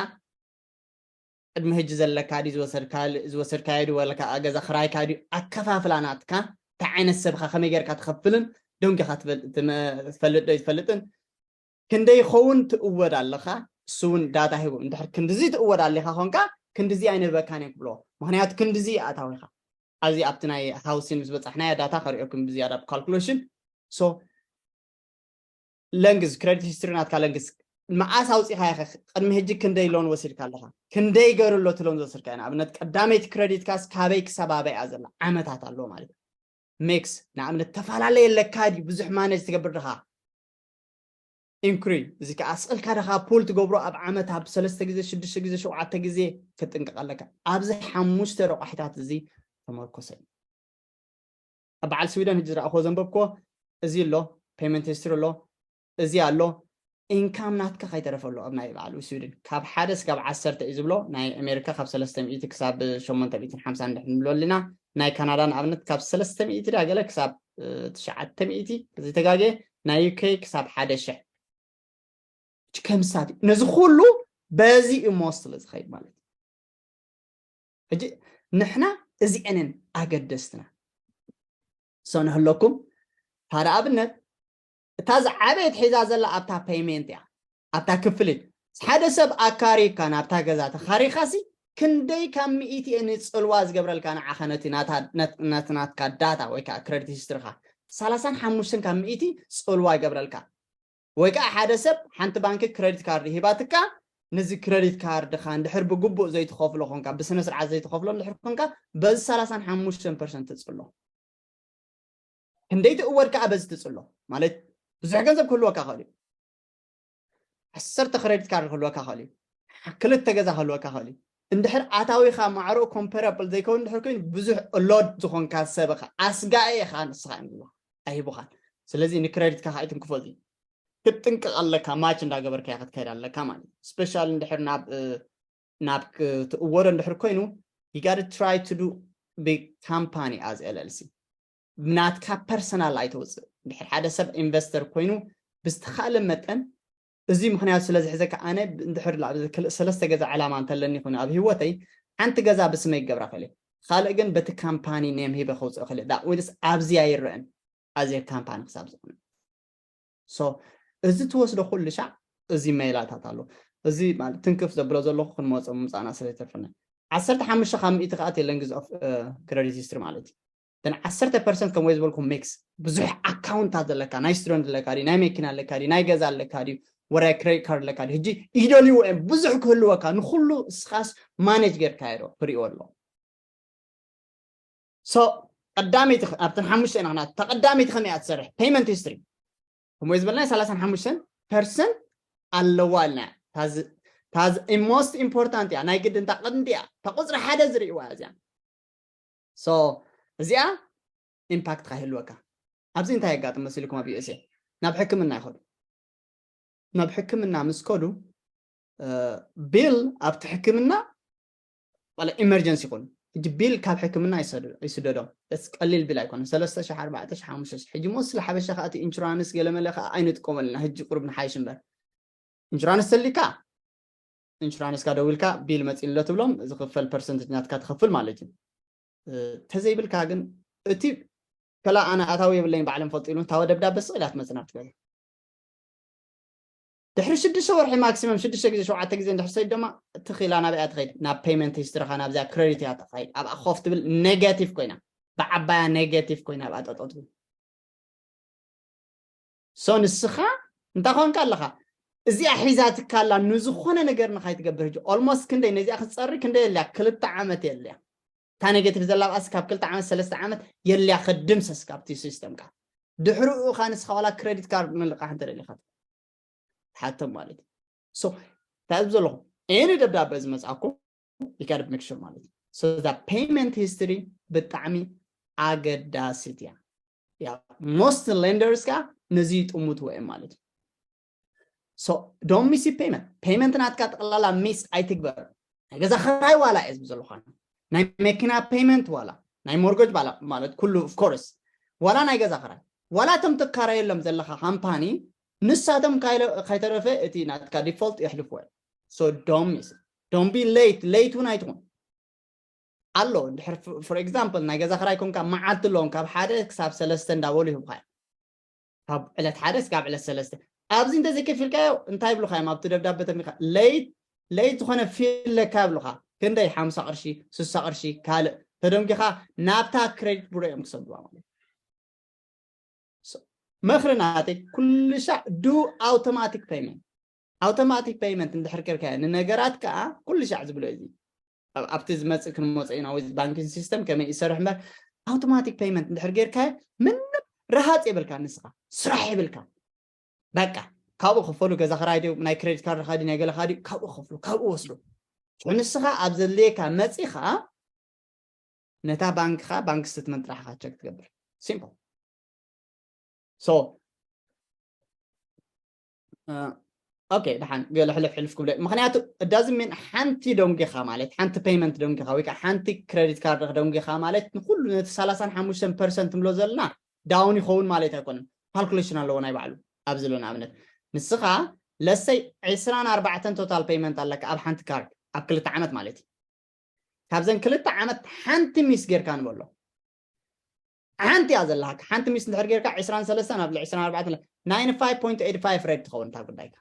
ቅድሚ ሕጂ ዘለካ ድዩ ዝወሰድካዮ ድዩ ወለካ ገዛ ክራይካ ድዩ ኣከፋፍላ ናትካ እንታይ ዓይነት ሰብካ ከመይ ጌርካ ትኸፍልን ደንጊኻ ትፈልጥ ዶ ትፈልጥን ክንደይ ይኸውን ትእወድ ኣለኻ እሱ እውን ዳታ ሂቡ እንድሕር ክንድዚ ትእወድ ኣሊኻ ኮንካ ክንድዚ ኣይንህበካን እዮም ክብሎ ምክንያቱ ክንድዚ ኣታዊኻ ኣብዚ ኣብቲ ናይ ሃውሲን ምስ በፃሕናዮ ዳታ ከሪኦኩም ብዝያዳ ካልኩሌሽን so ለንግዝ ክረዲት ሂስትሪ ናትካ ለንግዝ መዓስ ኣውፂኻዮ ቅድሚ ሕጂ ክንደይ ሎን ወሲድካ ኣለካ ክንደይ ገሩ ኣሎ እቲ ሎን ዝወሰድካዮ ንኣብነት ቀዳመይቲ ክረዲት ካስ ካበይ ክሳብ ኣበይ እያ ዘላ ዓመታት ኣለዎ ማለት እዩ ሜክስ ንኣብነት ተፈላለየ ኣለካ ድዩ ብዙሕ ማነጅ ትገብር ድኻ ኢንኩሪ እዚ ከዓ ኣስቀልካ ድኻ ፑል ትገብሮ ኣብ ዓመት ኣብ ሰለስተ ግዜ ሽዱሽተ ግዜ ሸውዓተ ግዜ ክትጥንቀቕ ኣለካ ኣብዚ ሓሙሽተ ረቋሒታት እዚ ተመርኮሰ ኣብ በዓል ስዊደን ሕጂ ዝረኣኽዎ ዘንበብክዎ እዚ ኣሎ ፔመንት ሂስትሪ ኣሎ እዚ ኣሎ ኢንካም ናትካ ከይተረፈ ኣሎ ኣብ ናይ በዓል ስዊድን ካብ ሓደ ስጋብ ዓሰርተ እዩ ዝብሎ ናይ ኣሜሪካ ካብ ሰለስተ ሚእቲ ክሳብ ሸሞንተ ሚእትን ሓምሳን እንድሕር ንብሎ ኣለና ናይ ካናዳ ንኣብነት ካብ ሰለስተ ሚእቲ ዳ ገለ ክሳብ ትሽዓተ ሚእቲ እዚ ተጋጌ ናይ ዩኬ ክሳብ ሓደ ሽሕ ከምሳት ነዚ ኩሉ በዚ እሞ ስለ ዝኸይድ ማለት ሕጂ ንሕና እዚአንን ኣገደስትና ሰው ንህለኩም ሓደ ኣብነት እታ ዝዓበየት ሒዛ ዘላ ኣብታ ፔይሜንት እያ ኣብታ ክፍሊት ሓደ ሰብ ኣካሪካ ናብታ ገዛ ተኻሪኻሲ ክንደይ ካብ ሚእቲ እየ ንፅልዋ ዝገብረልካ ንዓኸ ነቲ ናትናትካ ዳታ ወይ ከዓ ክረዲት ሂስትሪካ ሰላሳን ሓሙሽተን ካብ ሚእቲ ፅልዋ ይገብረልካ ወይ ከዓ ሓደ ሰብ ሓንቲ ባንኪ ክረዲት ካርድ ሂባትካ ነዚ ክረዲት ካርድካ እንድሕር ብግቡእ ዘይትኸፍሎ ኮንካ ብስነ ስርዓት ዘይትኸፍሎ እንድሕር ኮንካ በዚ ሰላሳን ሓሙሽተን ፐርሰንት ትፅሎ ክንደይ ትእወድ ከዓ በዚ ትፅሎ ማለት ብዙሕ ገንዘብ ክህልወካ ክእል እዩ ዓሰርተ ክረዲት ካርድ ክህልወካ ክእል እዩ ክልተ ገዛ ክህልወካ ክእል እዩ እንድሕር ኣታዊኻ ማዕሮ ኮምፐረብል ዘይከውን እንድሕር ኮይኑ ብዙሕ ሎድ ዝኾንካ ሰብ ኢኻ ኣስጋኢ ኢኻ ንስኻ እዮም ዝብሉኻ ኣይህቡኻን ስለዚ ንክረዲትካ ከዓ ይትንክፎ እዚ ክትጥንቀቕ ኣለካ ማች እንዳገበርካ ክትከይድ ኣለካ ማለት ስፔሻል እንድሕር ናብ ናብ ክትእወዶ እንድሕር ኮይኑ you gotta try to do big company as LLC ናትካ ፐርሰናል ኣይተውፅእ እንድሕር ሓደ ሰብ ኢንቨስተር ኮይኑ ብዝተኻእለ መጠን እዚ ምክንያቱ ስለ ዝሕዘካ ኣነ እንድሕር ሰለስተ ገዛ ዕላማ እንተለኒ ኮይኑ ኣብ ህይወተይ ሓንቲ ገዛ ብስመይ ክገብራ ክእል ካልእ ግን በቲ ካምፓኒ ኔም ሂበ ከውፅእ ክእል ዳዊልስ ኣብዚ ኣይረአን ኣዝየ ካምፓኒ ክሳብ ዝኾነ so እዚ ትወስዶ ኩሉ ሻዕ እዚ ሜላታት ኣሎ እዚ ማለት ትንክፍ ዘብሎ ዘለኹ ክንመፆ ምምፃእና ስለ ዝተርፈና ዓሰርተ ሓሙሽተ ካብ ሚእቲ ከዓ ቴለንግዝ ኦፍ ክረዲት ሂስትሪ ማለት እዩ ተን ዓሰርተ ፐርሰንት ከም ወይ ዝበልኩ ሜክስ ብዙሕ ኣካውንታት ዘለካ ናይ ስቱደንት ኣለካ ድዩ ናይ መኪና ኣለካ ድዩ ናይ ገዛ ኣለካ ድዩ ወራይ ክሬዲት ካርድ ኣለካ ድዩ ሕጂ ይደልይዎ እዮም ብዙሕ ክህልወካ ንኩሉ እስኻስ ማኔጅ ጌርካ ዶ ክሪእዎ ኣለዎ so ቀዳመይቲ ኣብተን ሓሙሽተ ኢና ክና ተቀዳመይቲ ከመይ እያ ትሰርሕ ፔመንት ሂስትሪ ከምኡ ዝበልና ሰላሳን ሓሙሽተን ፐርሰንት ኣለዋ ኢልና ታዝ ኢሞስት ኢምፖርታንት እያ ናይ ግዲ እንታ ቀንዲ እያ እታ ቁፅሪ ሓደ ዝርእዋ እያ እዚኣ so እዚኣ ኢምፓክት ካ ይህልወካ ኣብዚ እንታይ የጋጥም መሲልኩም ኣብ USA ናብ ሕክምና ይኸዱ ናብ ሕክምና ምስ ከዱ ቢል ኣብቲ ሕክምና ኢመርጀንሲ ይኹን ሕጂ ቢል ካብ ሕክምና ይስደዶም ስ ቀሊል ቢል ኣይኮነ ሰለስተ ሺሕ ኣርባዕተ ሺሕ ሓሙሽተ ሺሕ ሕጂ ሞስ ስለ ሓበሻ ከኣቲ ኢንሹራንስ ገለመለ ከዓ ኣይንጥቀመልና ሕጂ ቁሩብ ንሓይሽ እምበር ኢንሹራንስ ተሊካ ኢንሹራንስካ ደዊልካ ቢል መፂእሎ ትብሎም ዝኽፈል ፐርሰንትጅ ናትካ ትኸፍል ማለት እዩ ተዘይብልካ ግን እቲ ከላ ኣነ ኣታዊ የብለኝ ባዕሎም ፈልጡ ኢሉ ታወ ደብዳበ ስቕ ኢላ ትመፅእ ናብቲ ገዛ ድሕሪ ሽዱሽተ ወርሒ ማክሲመም ሽዱሽተ ግዜ ሸውዓተ ግዜ እንድሕር ሰይድ ድማ ትኽኢላ ናብያ ትኸይድ ናብ ፔመንት ሂስትሪኻ ናብዚያ ክረዲት እያ ትኸይድ ኣብኣ ኮፍ ትብል ኔጋቲቭ ኮይና ብዓባያ ኔጋቲቭ ኮይና ኣብኣ ጠጠው ትብል so ንስኻ እንታይ ኮንካ ኣለኻ እዚኣ ሒዛትካ ኣላ ንዝኾነ ነገር ንኻይትገብር ሕጂ ኦልሞስት ክንደይ ነዚኣ ክትፀሪ ክንደይ የለያ ክልተ ዓመት የለያ እታ ኔጌቲቭ ዘላ ብኣስ ካብ ክልተ ዓመት ሰለስተ ዓመት የለያ ክድምሰስ ካብቲ ሲስተምካ ድሕሪኡ ካ ንስኻ ዋላ ክረዲት ካርድ ንልቃሕ እንተደሊኻ ትሓቶም ማለት እዩ እንታይ ዝብ ዘለኹም ኤኒ ደብዳበ ዝመፅኣኩም ይካድ ሜክሽር ማለት እዩ So that payment history ብጣዕሚ ኣገዳሲት እያ። ያ most lenders ከኣ ነዚ ይጥምትዎ እዮም ማለት እዩ። So don't miss payment። Payment ናትካ ጠቕላላ ሚስ ኣይትግበር። ናይ ገዛ ክራይ ዋላ እየ ዝብል ዘለኹ፣ ናይ መኪና payment ዋላ ናይ mortgage ዋላ ማለት ኩሉ of course ዋላ ናይ ገዛ ክራይ ዋላ እቶም ትካረየሎም ዘለኻ ካምፓኒ ንሳቶም ካይለ- ከይተረፈ እቲ ናትካ default የሕልፍዎ እዮም። So don't miss don't be late late እውን ኣይትኹን ኣሎ እንድሕር for example ናይ ገዛ ክራይ ኮንካ መዓልቲ ኣለዎም ካብ ሓደ ክሳብ ሰለስተ እንዳበሉ ይህብካ እዮም ካብ ዕለት ሓደ እስካብ ዕለት ሰለስተ ኣብዚ እንተዘይከፊልካዮ እንታይ ይብሉካ እዮም ኣብቲ ደብዳበ ተሚካ late late ዝኾነ fee ኣለካ ይብሉካ ክንደይ ሓምሳ ቅርሺ ስሳ ቅርሺ ካልእ ተደንጊኻ ናብታ credit bureau እዮም ክሰዱዋ ማለት ምኽሪ ናተይ ኩሉ ሻዕ do automatic payment automatic payment እንድሕር ጌርካዮ ንነገራት ከዓ ኩሉ ሻዕ ዝብሎ እዚ ኣብቲ ዝመፅእ ክንመፀ ኢና ወይ banking system ከመይ ይሰርሕ እምበር automatic payment እንድሕር ጌርካዮ ምንም ረሃፅ የብልካ ንስኻ ስራሕ የብልካ በቃ ካብኡ ክፈሉ ገዛ ክራይ ድዩ ናይ credit card ካ ድዩ ናይ ገለ ካ ድዩ ካብኡ ክፍሉ ካብኡ ወስዱ ንስኻ ኣብ ዘድልየካ መፂኻ ነታ ባንክኻ ባንክ statement ጥራሕ ካ check ትገብር simple so okay ደሓን ገለ ሕልፍ ሕልፍ ክብለ ምክንያቱ እዳዚ ምን ሓንቲ ደንጊኻ ማለት ሓንቲ payment ደንጊኻ ወይ ከዓ ሓንቲ credit card ደንጊኻ ማለት ንኩሉ ነቲ ሰላሳን ሓሙሽተን percent ንብሎ ዘለና down ይኸውን ማለት ኣይኮነን calculation ኣለዎ ናይ ባዕሉ ኣብዚ ሎ ንኣብነት ንስኻ ለሰይ ዕስራን ኣርባዕተን total payment ኣለካ ኣብ ሓንቲ card ኣብ ክልተ ዓመት ማለት እዩ ካብዘን ክልተ ዓመት ሓንቲ miss ጌርካ ንበሎ ሓንቲ እያ ዘለሃካ ሓንቲ miss እንድሕር ጌርካ ዕስራን ሰለስተን ኣብ ዕስራን ኣርባዕተን ninety five point eighty five rate ትኸውን እታ ጉዳይካ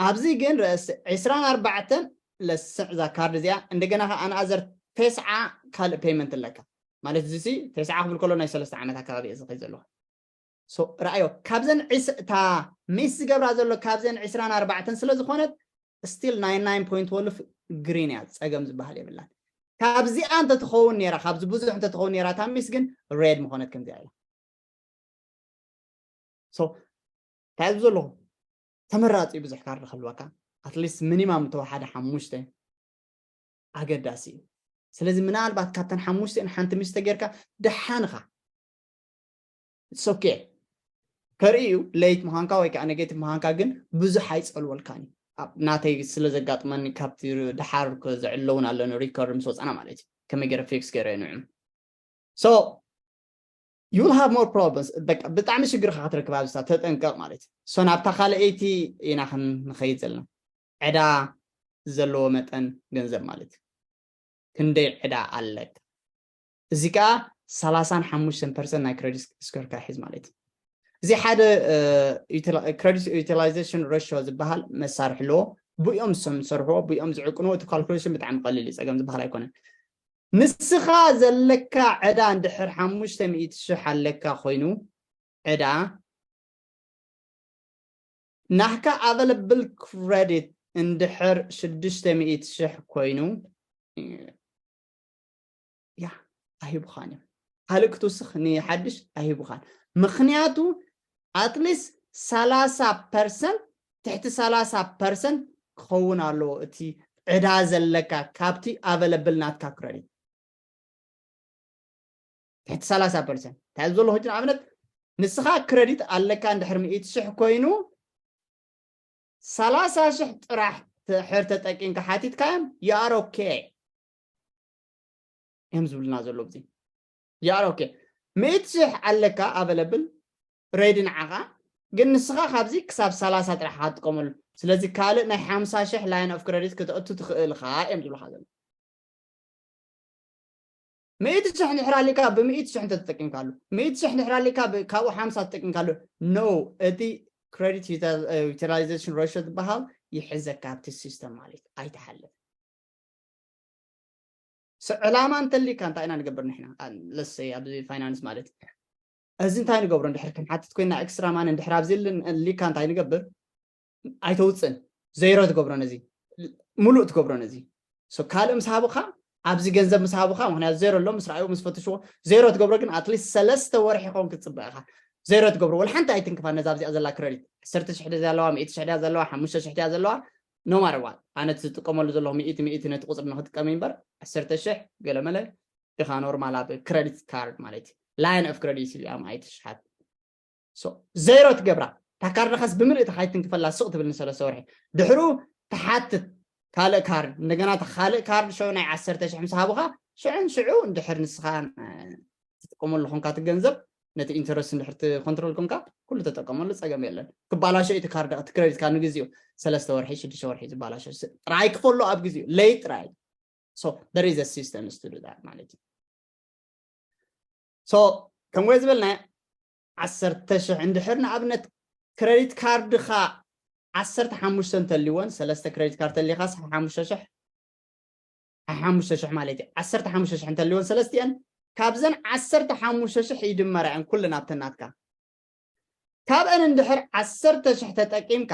ኣብዚ ግን ርእሲ ዕስራን ኣርባዕተን ለስዕ እዛ ካርድ እዚኣ እንደገና ከዓ ኣንኣዘር ተስዓ ካልእ payment ኣለካ ማለት እዚ ተስዓ ክብል ከሎ ናይ ሰለስተ ዓመት ኣካባቢ እየ ዝኸይ ዘለኹ ረኣዮ ካብዘን እታ ሚስ ዝገብራ ዘሎ ካብዘን ዕስራን ኣርባዕተን ስለ ዝኾነት still ናይ ናይን ፖይንት ወልፍ ግሪን እያ ፀገም ዝበሃል የብላን ካብዚኣ እንተትኸውን ነራ ካብዚ ብዙሕ እንተትኸውን ነራ እታ ሚስ ግን ሬድ ምኾነት ከምዚኣ ኢላ እንታይ ዘለኹ ተመራፂ ብዙሕ ካርድ ከልወካ ኣትሊስት ሚኒማም ተወሓደ ሓሙሽተ ኣገዳሲ እዩ ስለዚ ምናልባት ካብተን ሓሙሽተን ሓንቲ ሚስ ተጌርካ ደሓንኻ ሶኬ ከርእዩ ለይት ምዃንካ ወይ ከዓ ኔጌቲቭ ምዃንካ ግን ብዙሕ ኣይፀልወልካን እዩ ናተይ ስለ ዘጋጥመኒ ካብቲ ደሓር ዘዕለውን ኣለኒ ሪከርድ ምስ ወፃና ማለት እዩ ከመይ ገይረ ፊክስ ገይረ ንዑ so you will have more problems ብጣዕሚ ሽግርካ ክትረክብ ኣብዛ ተጠንቀቕ ማለት እዩ so ናብታ ካልኣይቲ ኢና ክንኸይድ ዘለና ዕዳ ዘለዎ መጠን ገንዘብ ማለት እዩ ክንደይ ዕዳ ኣለካ እዚ ከዓ ሰላሳን ሓሙሽተን ፐርሰንት ናይ ክሬዲት ስኮርካ ይሕዝ ማለት እዩ እዚ ሓደ ክሬዲት ዩቲላይዜሽን ሬሽዮ ዝበሃል መሳርሒ ኣለዎ ብኦም ዝሰርሕዎ ብኦም ዝዕቅንዎ እቲ ካልኩሌሽን ብጣዕሚ ቀሊል እዩ ፀገም ዝበሃል ኣይኮነን ንስኻ ዘለካ ዕዳ እንድሕር ሓሙሽተ ሚእቲ ሽሕ ኣለካ ኮይኑ ዕዳ ናህካ available credit እንድሕር ሽዱሽተ ሚእቲ ሽሕ ኮይኑ ያ ኣይህቡኻን እዮም ካልእ ክትውስኽ ንሓድሽ ኣይህቡኻን ምኽንያቱ ኣትሊስት ሰላሳ ፐርሰንት ትሕቲ ሰላሳ ፐርሰንት ክኸውን ኣለዎ እቲ ዕዳ ዘለካ ካብቲ available ናትካ credit ትሕቲ ሰላሳ ፐርሰንት እንታይ ዘሎ ሕጂ ንኣብነት ንስኻ ክረዲት ኣለካ እንድሕር ሚእቲ ሽሕ ኮይኑ ሰላሳ ሽሕ ጥራሕ ሕር ተጠቂምካ ሓቲትካዮም you are okay እዮም ዝብልና ዘሎ ብዚ you are okay ሚእቲ ሽሕ ኣለካ available ready ንዓኻ ግን ንስኻ ካብዚ ክሳብ ሰላሳ ጥራሕ ክትጥቀመሉ ስለዚ ካልእ ናይ ሓምሳ ሽሕ line of credit ክተእቱ ትኽእል ኢኻ እዮም ዝብልካ ዘሎ ሚእቲ ሽሕ እንድሕር ኣሊካ ብሚእቲ ሽሕ እንተተጠቂምካሉ ሚእቲ ሽሕ እንድሕር ኣሊካ ካብኡ ሓምሳ ተጠቂምካሉ no እቲ credit utilization ratio ዝበሃል ይሕዘካ ኣብቲ system ማለት ኣይትሓልፍ ዕላማ እንተሊካ እንታይ ኢና ንገብር ንሕና ለሰይ ኣብዚ ፋይናንስ ማለት እዚ እንታይ ንገብሮ እንድሕር ክንሓትት ኮይና ኤክስትራ ማን እንድሕር ኣብዚ ሊካ እንታይ ንገብር ኣይተውፅን ዜሮ ትገብሮ ነዚ ሙሉእ ትገብሮ ነዚ ካልእ ምስ ሃቡካ ኣብዚ ገንዘብ ምስ ሃቡካ ምክንያቱ ዜሮ ኣሎ ምስ ረኣዩ ምስ ፈትሽዎ ዜሮ ትገብሮ ግን ኣትሊስት ሰለስተ ወርሒ ይኸውን ክትፅበ ኢኻ ዜሮ ትገብሮ ወላ ሓንቲ ኣይትንክፋ ነዛ ኣብዚኣ ዘላ ክረዲት ዓሰርተ ሽሕ ድያ ዘለዋ ሚእቲ ሽሕ ድያ ዘለዋ ሓሙሽተ ሽሕ ድያ ዘለዋ no matter what ኣነ ዝጥቀመሉ ዘለኹ ሚእቲ ሚእቲ ነቲ ቁፅሪ ንክጥቀም እምበር ዓሰርተ ሽሕ ገለመለ ኢኻ ኖርማል ኣብ credit card ማለት እዩ line of credit እዩ ኣምኣይ ትሽሓት ዜሮ ትገብራ እታ ካርድኻስ ብምልእቲ ካይትንክፈላ ስቕ ትብል ንሰለስተ ወርሒ ድሕሩ ትሓትት ካልእ ካርድ እንደገና እታ ካልእ ካርድ ሸው ናይ ዓሰርተ ሽሕ ምስ ሃቡኻ ሽዑን ሽዑ እንድሕር ንስኻ ትጥቀመሉ ኮንካ እቲ ገንዘብ ነቲ ኢንተረስት እንድሕር ኮንትሮል ኮንካ ኩሉ ተጠቀመሉ ፀገም የለን ክባላሾ እቲ ካርድ እቲ ክረዲትካ ንግዚኡ ሰለስተ ወርሒ ሽዱሽተ ወርሒ ዝባላሾ ጥራይ ክፈሎ ኣብ ግዚኡ ለይ ጥራይ so there is a system to do that ማለት እዩ so ከም ወይ ዝበልና ዓሰርተ ሽሕ እንድሕር ንኣብነት ክረዲት ካርድኻ ዓሰርተ ሓሙሽተ እንተልወን ሰለስተ ክረዲት ካርድ ተሊኻስ ሓሙሽተ ሽሕ ሓሙሽተ ሽሕ ማለት እዩ ዓሰርተ ሓሙሽተ ሽሕ እንተልወን ሰለስቲአን ካብዘን ዓሰርተ ሓሙሽተ ሽሕ ይድመራ እየን ኩለን ኣብተን ናትካ ካብአን እንድሕር ዓሰርተ ሽሕ ተጠቂምካ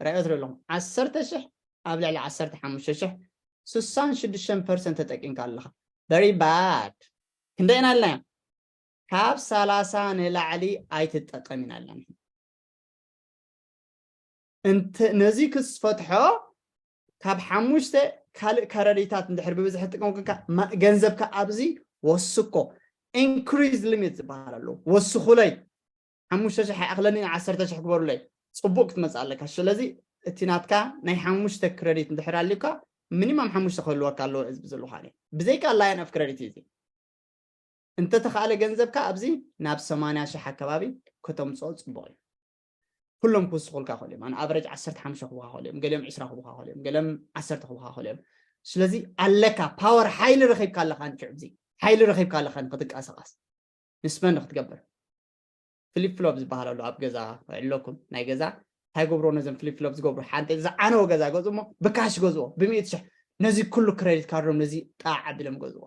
ራእዮ ትርኢ ኣለኹም ዓሰርተ ሽሕ ኣብ ልዕሊ ዓሰርተ ሓሙሽተ ሽሕ ስሳን ሽዱሽተን ፐርሰንት ተጠቂምካ ኣለኻ very bad ክንደይ ኢና ኣለና ካብ ሰላሳ ንላዕሊ ኣይትጠቀም ኢና ኣለና ነዚ ክስፈትሖ ካብ ሓሙሽተ ካልእ ከረዲታት እንድሕር ብብዝሒ ትጥቀም ኮንካ ገንዘብካ ኣብዚ ወስኮ increase limit ዝበሃል ኣሎ ወስኹለይ ሓሙሽተ ሽሕ ኣይኣኽለኒ ዓሰርተ ሽሕ ግበሩለይ ፅቡቅ ክትመፅእ ኣለካ ስለዚ እቲ ናትካ ናይ ሓሙሽተ ክረዲት እንድሕር ኣልዩካ ሚኒማም ሓሙሽተ ክህልወካ ኣለዎ ህዝቢ ዘለካ ብዘይካ line of credit እዩ እንተተኻእለ ገንዘብካ ኣብዚ ናብ ሰማንያ ሽሕ ኣከባቢ ከተምፅኦ ፅቡቅ እዩ ኩሎም ክውስኹልካ ክእል እዮም ኣነ ኣቨረጅ ዓሰርተ ሓሙሽተ ክቡካ ክእል እዮም ገሊኦም ዕስራ ክቡካ ክእል እዮም ገሊኦም ዓሰርተ ክቡካ ክእል እዮም ስለዚ ኣለካ ፓወር ሓይሊ ረኺብካ ኣለካ ንሽዑ እዚ ሓይሊ ረኺብካ ኣለካ ንክትንቀሳቀስ ንስፐንድ ክትገብር ፍሊፕ ፍሎፕ ዝበሃል ኣሎ ኣብ ገዛ ክዕለኩም ናይ ገዛ እንታይ ገብሮ ነዞም ፍሊፕ ፍሎፕ ዝገብሩ ሓንቲ ዝዓነወ ገዛ ገዝኡ እሞ ብካሽ ገዝዎ ብሚእቲ ሽሕ ነዚ ኩሉ ክሬዲት ካርዶም ነዚ ጣዕ ኣቢሎም ገዝዎ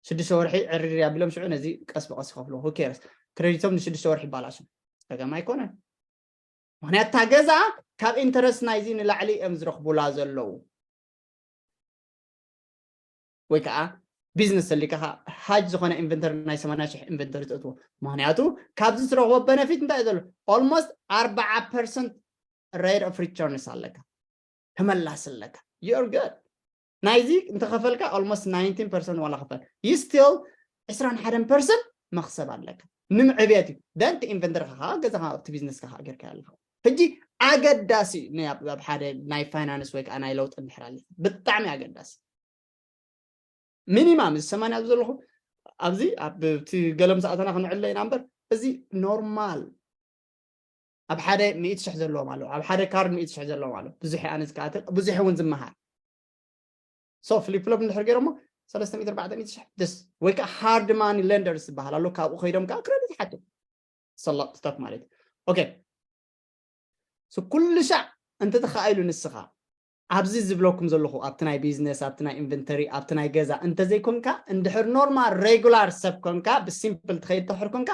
ሽዱሽተ ወርሒ ዕርር ኣቢሎም ሽዑ ነዚ ቀስ ብቀስ ይኸፍልዎ who cares ክሬዲቶም ንሽዱሽተ ወርሒ ይባላሹ ፀገም ኣይኮነን ምክንያት እታ ገዛ ካብ ኢንተረስት ናይዚ ንላዕሊ እዮም ዝረኽቡላ ዘለዉ ወይ ከዓ ቢዝነስ ተሊካ ሃጅ ዝኾነ ኢንቨንተሪ ናይ ሰማንያ ሽሕ ኢንቨንተሪ ተእትዎ ምክንያቱ ካብዚ ትረኽቦ በነፊት እንታይ እዩ ዘሎ almost ኣርባዓ ፐርሰንት rate of returns ኣለካ ተመላሲ ኣለካ you're good ናይዚ እንተኸፈልካ almost nineteen percent ዋላ ክፈል you still ዕስራን ሓደን ፐርሰንት መኽሰብ ኣለካ ንምዕብየት እዩ ደንቲ ኢንቨንተሪ ከዓ ገዛኻ ኣብቲ ቢዝነስ ከዓ ጌርካ ኣለካ ሕጂ ኣገዳሲ እዩ ኣብ ሓደ ናይ ፋይናንስ ወይ ከዓ ናይ ለውጢ እንድሕር ኣለ ብጣዕሚ ኣገዳሲ ሚኒማም እዚ ሰማንያ ዘለኹ ኣብዚ ኣብቲ ገለም ሰኣተና ክንዕለ ኢና እምበር እዚ ኖርማል ኣብ ሓደ ሚእቲ ሽሕ ዘለዎም ኣለዉ ኣብ ሓደ ካርድ ሚእቲ ሽሕ ዘለዎም ኣለዉ ብዙሕ ኣነ ዝከኣተል ብዙሕ እውን ዝመሃር so ፍሊፕሎፕ እንድሕር ገይሮሞ ሰለስተ ሚእቲ ኣርባዕተ ሚእቲ ሽሕ ደስ ወይ ከዓ ሃርድ ማኒ ለንደርስ ዝበሃል ኣሎ ካብኡ ከይዶም ከዓ ክረዲት ሓቱ ሰላጥታት ማለት እዩ okay ኩሉ ሻዕ እንተተኻኢሉ ንስኻ ኣብዚ ዝብለኩም ዘለኹ ኣብቲ ናይ ቢዝነስ ኣብቲ ናይ ኢንቨንተሪ ኣብቲ ናይ ገዛ እንተዘይኮንካ እንድሕር ኖርማል ሬጉላር ሰብ ኮንካ ብሲምፕል ትኸይድ ተሕር ኮንካ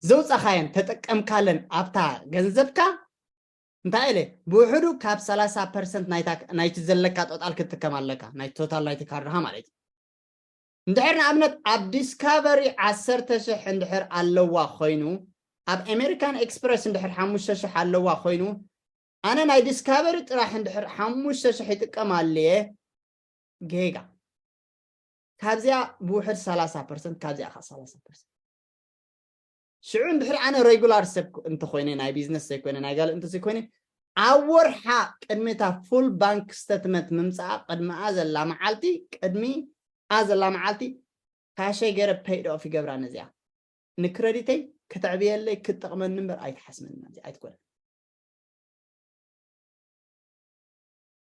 ዘውፃኻየን ተጠቀምካለን ኣብታ ገንዘብካ እንታይ ኢለ ብውሕዱ ካብ ሰላሳ ፐርሰንት ናይቲ ዘለካ ጦጣል ክትጥቀም ኣለካ ናይ ቶታል ናይቲ ካርድኻ ማለት እዩ እንድሕር ንኣብነት ኣብ ዲስካቨሪ ዓሰርተ ሽሕ እንድሕር ኣለዋ ኮይኑ ኣብ ኣሜሪካን ኤክስፕረስ እንድሕር ሓሙሽተ ሽሕ ኣለዋ ኮይኑ ኣነ ናይ ዲስካቨሪ ጥራሕ እንድሕር ሓሙሽተ ሽሕ ይጥቀም ኣለየ ጌጋ ካብዚኣ ብውሕድ ሰላሳ ፐርሰንት ካብዚኣ ከዓ ሰላሳ ፐርሰንት ሽዑ እንድሕር ኣነ ሬጉላር ሰብ እንተኮይነ ናይ ቢዝነስ ዘይኮይነ ናይ ጋል እንተዘይኮይነ ኣብ ወርሓ ቅድሚ እታ ፉል ባንክ ስተትመንት ምምፃኣ ቅድሚኣ ዘላ መዓልቲ ቅድሚ ኣ ዘላ መዓልቲ ካሸይ ገይረ ፔይድ ኦፍ ይገብራ ነዚኣ ንክረዲተይ ክተዕብየለይ ክጠቕመኒ እምበር ኣይትሓስበኒ ናዚ ኣይትኮነ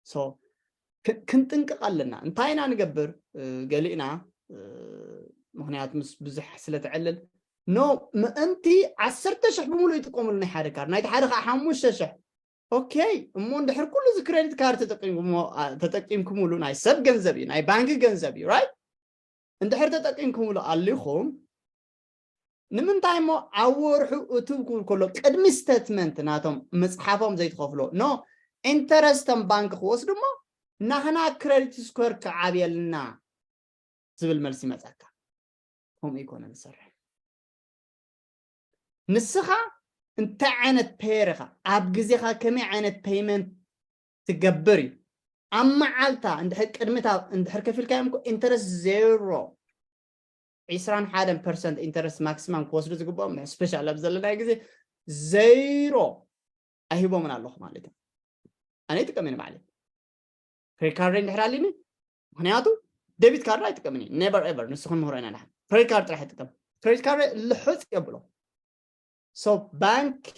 so ክንጥንቀቕ ኣለና እንታይ ኢና ንገብር ገሊእና ምክንያት ምስ ብዙሕ ስለተዕልል ኖ ምእንቲ ዓሰርተ ሽሕ ብምሉእ ይጥቀምሉ ናይ ሓደ ካር ናይቲ ሓደ ከዓ ሓሙሽተ ሽሕ ኦኬ እሞ እንድሕር ኩሉ እዚ ክሬዲት ካርድ ተጠቂምኩምሉ ናይ ሰብ ገንዘብ እዩ ናይ ባንክ ገንዘብ እዩ ራይት እንድሕር ተጠቂምኩምሉ ኣሊኹም ንምንታይ እሞ ኣብ ወርሑ እትው ክብል ከሎ ቅድሚ ስተትመንት ናቶም ምፅሓፎም ዘይትኸፍሎ ኖ ኢንተረስቶም ባንክ ክወስዱ እሞ ናህና ክረዲት ስኮር ክዓብየልና ዝብል መልሲ ይመፀካ ከምኡ ይኮነ ንሰርሕ ንስኻ እንታይ ዓይነት ፔየር ኢኻ ኣብ ግዜኻ ከመይ ዓይነት ፔይመንት ትገብር እዩ። ኣብ መዓልታ እንድሕር ቅድሚታ እንድሕር ከፊልካዮም እኮ ኢንተረስት ዜሮ፣ ዕስራን ሓደን ፐርሰንት ኢንተረስት ማክሲማም ክወስዱ ዝግብኦም፣ ስፔሻል ኣብ ዘለናዮ ግዜ ዜሮ ኣይሂቦምን ኣለኹ ማለት እዩ። ኣነ ይጥቀምን ባዕለ ክሬዲት ካርድ እንድሕር ኣሊኒ፣ ምክንያቱ ደቢት ካርድ ኣይጥቀምን እዩ። ኔቨር ኤቨር፣ ንስኹም ምህሮ ኢና። ክሬዲት ካርድ ጥራሕ ይጥቀም። ክሬዲት ካርድ ልሑፅ የብሎ። ሶ ባንኪ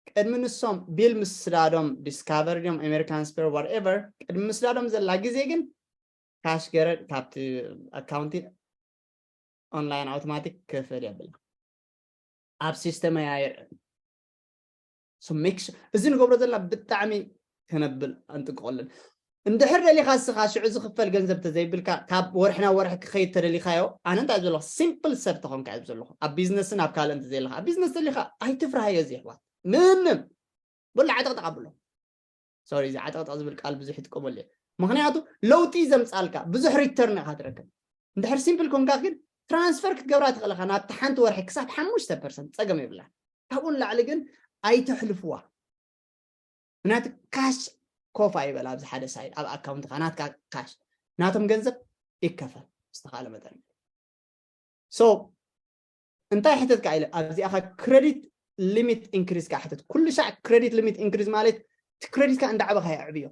ቅድሚ ንሶም ቢል ምስዳዶም፣ ዲስካቨሪ ድዮም፣ ኣሜሪካን ስፔር፣ ዋትኤቨር፣ ቅድሚ ምስዳዶም ዘላ ግዜ ግን ካሽ ገረድ ካብቲ ኣካውንቲ ኦንላይን ኣውቶማቲክ ክፍል የብላ። ኣብ ሲስተም ኣያየር። So make sure፣ እዚ ንገብሮ ዘለና ብጣዕሚ ክነብል ኣንጥንቀቐለን። እንድሕር ደሊኻ እስኻ ሽዑ ዝኽፈል ገንዘብ ተዘይብልካ፣ ካብ ወርሒ ናብ ወርሒ ክኸይድ ተደሊኻዮ፣ ኣነ እንታይ ዘለኹ፣ ሲምፕል ሰብ ተኾንካ እየ ዘለኹ። ኣብ ቢዝነስን ኣብ ካልእ እንተዘይለኻ፣ ኣብ ቢዝነስ ደሊኻ ኣይትፍርሃዮ፣ እዚ ኣሕዋት ምንም። ብላ ዓጠቕጠቕ ኣብሎ። ሶሪ፣ እዚ ዓጠቕጠቕ ዝብል ቃል ብዙሕ ይጥቀመሉ እየ። ምክንያቱ ለውጢ ዘምጻልካ ብዙሕ ሪተርን ኢኻ ትረክብ። እንድሕር ሲምፕል ኮንካ ግን ትራንስፈር ክትገብራ ትኽእል ኢኻ ናብቲ ሓንቲ ወርሒ ክሳብ ሓሙሽተ ፐርሰንት፣ ጸገም የብላ። ካብኡ ንላዕሊ ግን ኣይተሕልፍዋ። ምክንያቱ ካሽ ኮፍ ኣይበል ኣብዚ ሓደ ሳይድ፣ ኣብ ኣካውንትካ ናትካ ካሽ፣ ናቶም ገንዘብ ይከፈል ዝተኻለ መጠን። ሶ እንታይ ሕተት ከኣ ኢለ ኣብዚኣኻ ክሬዲት ሊሚት ኢንክሪዝ ከኣ ሕተት። ኩሉ ሻዕ ክሬዲት ሊሚት ኢንክሪዝ ማለት እቲ ክሬዲትካ እንዳዓበኻ የዕብዮ።